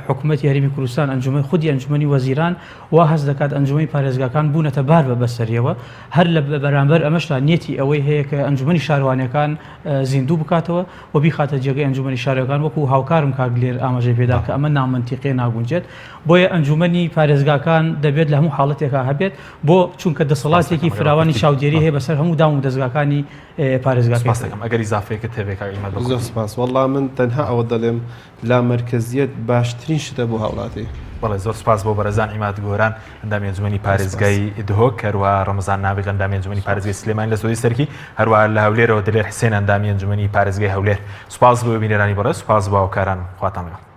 حکومەتی هەرێمی کوردستان ئەنجومەن خودی ئەنجومەنی وەزیران وا هەست دەکات ئەنجومەنی پارێزگاکان بوونەتە بار بە بەسەریەوە هەر لە بەرامبەر ئەمەشدا نیەتی ئەوەی هەیە کە ئەنجومەنی شارەوانیەکان زیندوو بکاتەوە و بیخاتە جێگەی ئەنجومەنی شارەکان وەکو هاوکارم کاک دلێر ئاماژەی پێدا کە ئەمە نامەنتیقیە ناگونجێت بۆیە ئەنجومەنی پارێزگاکان دەبێت لە هەموو حاڵەتێکا هەبێت بۆ چونکە دەسەڵاتێکی فراوانی چاودێری هەیە بەسەر هەموو دام و دەزگاکانی پارێزگاکەی سپاس دەکەم ئەگەر ئیزافەیەکت هەبێ کاک عیماد بە زۆر کورتی. سپاس وەڵا من تەنها ئەوە دەڵێم لامەرکەزیەت باشترین شتە بۆ هاوڵاتی. بەڵێ زۆر سوپاس بۆ بەڕێزان عیماد گۆران ئەندامی ئەنجومەنی پارێزگای دهۆک هەروەها ڕەمەزان نابغ ئەندامی ئەنجومەنی پارێزگای سلێمانی لە سۆزی سەرکی هەروەها لە هەولێرەوە دلێر حسێن ئەندامی ئەنجومەنی پارێزگای هەولێر سوپاس بۆ بینەرانی بەڕێز سوپاس بۆ هاوکارانم خواتان لەگەڵ.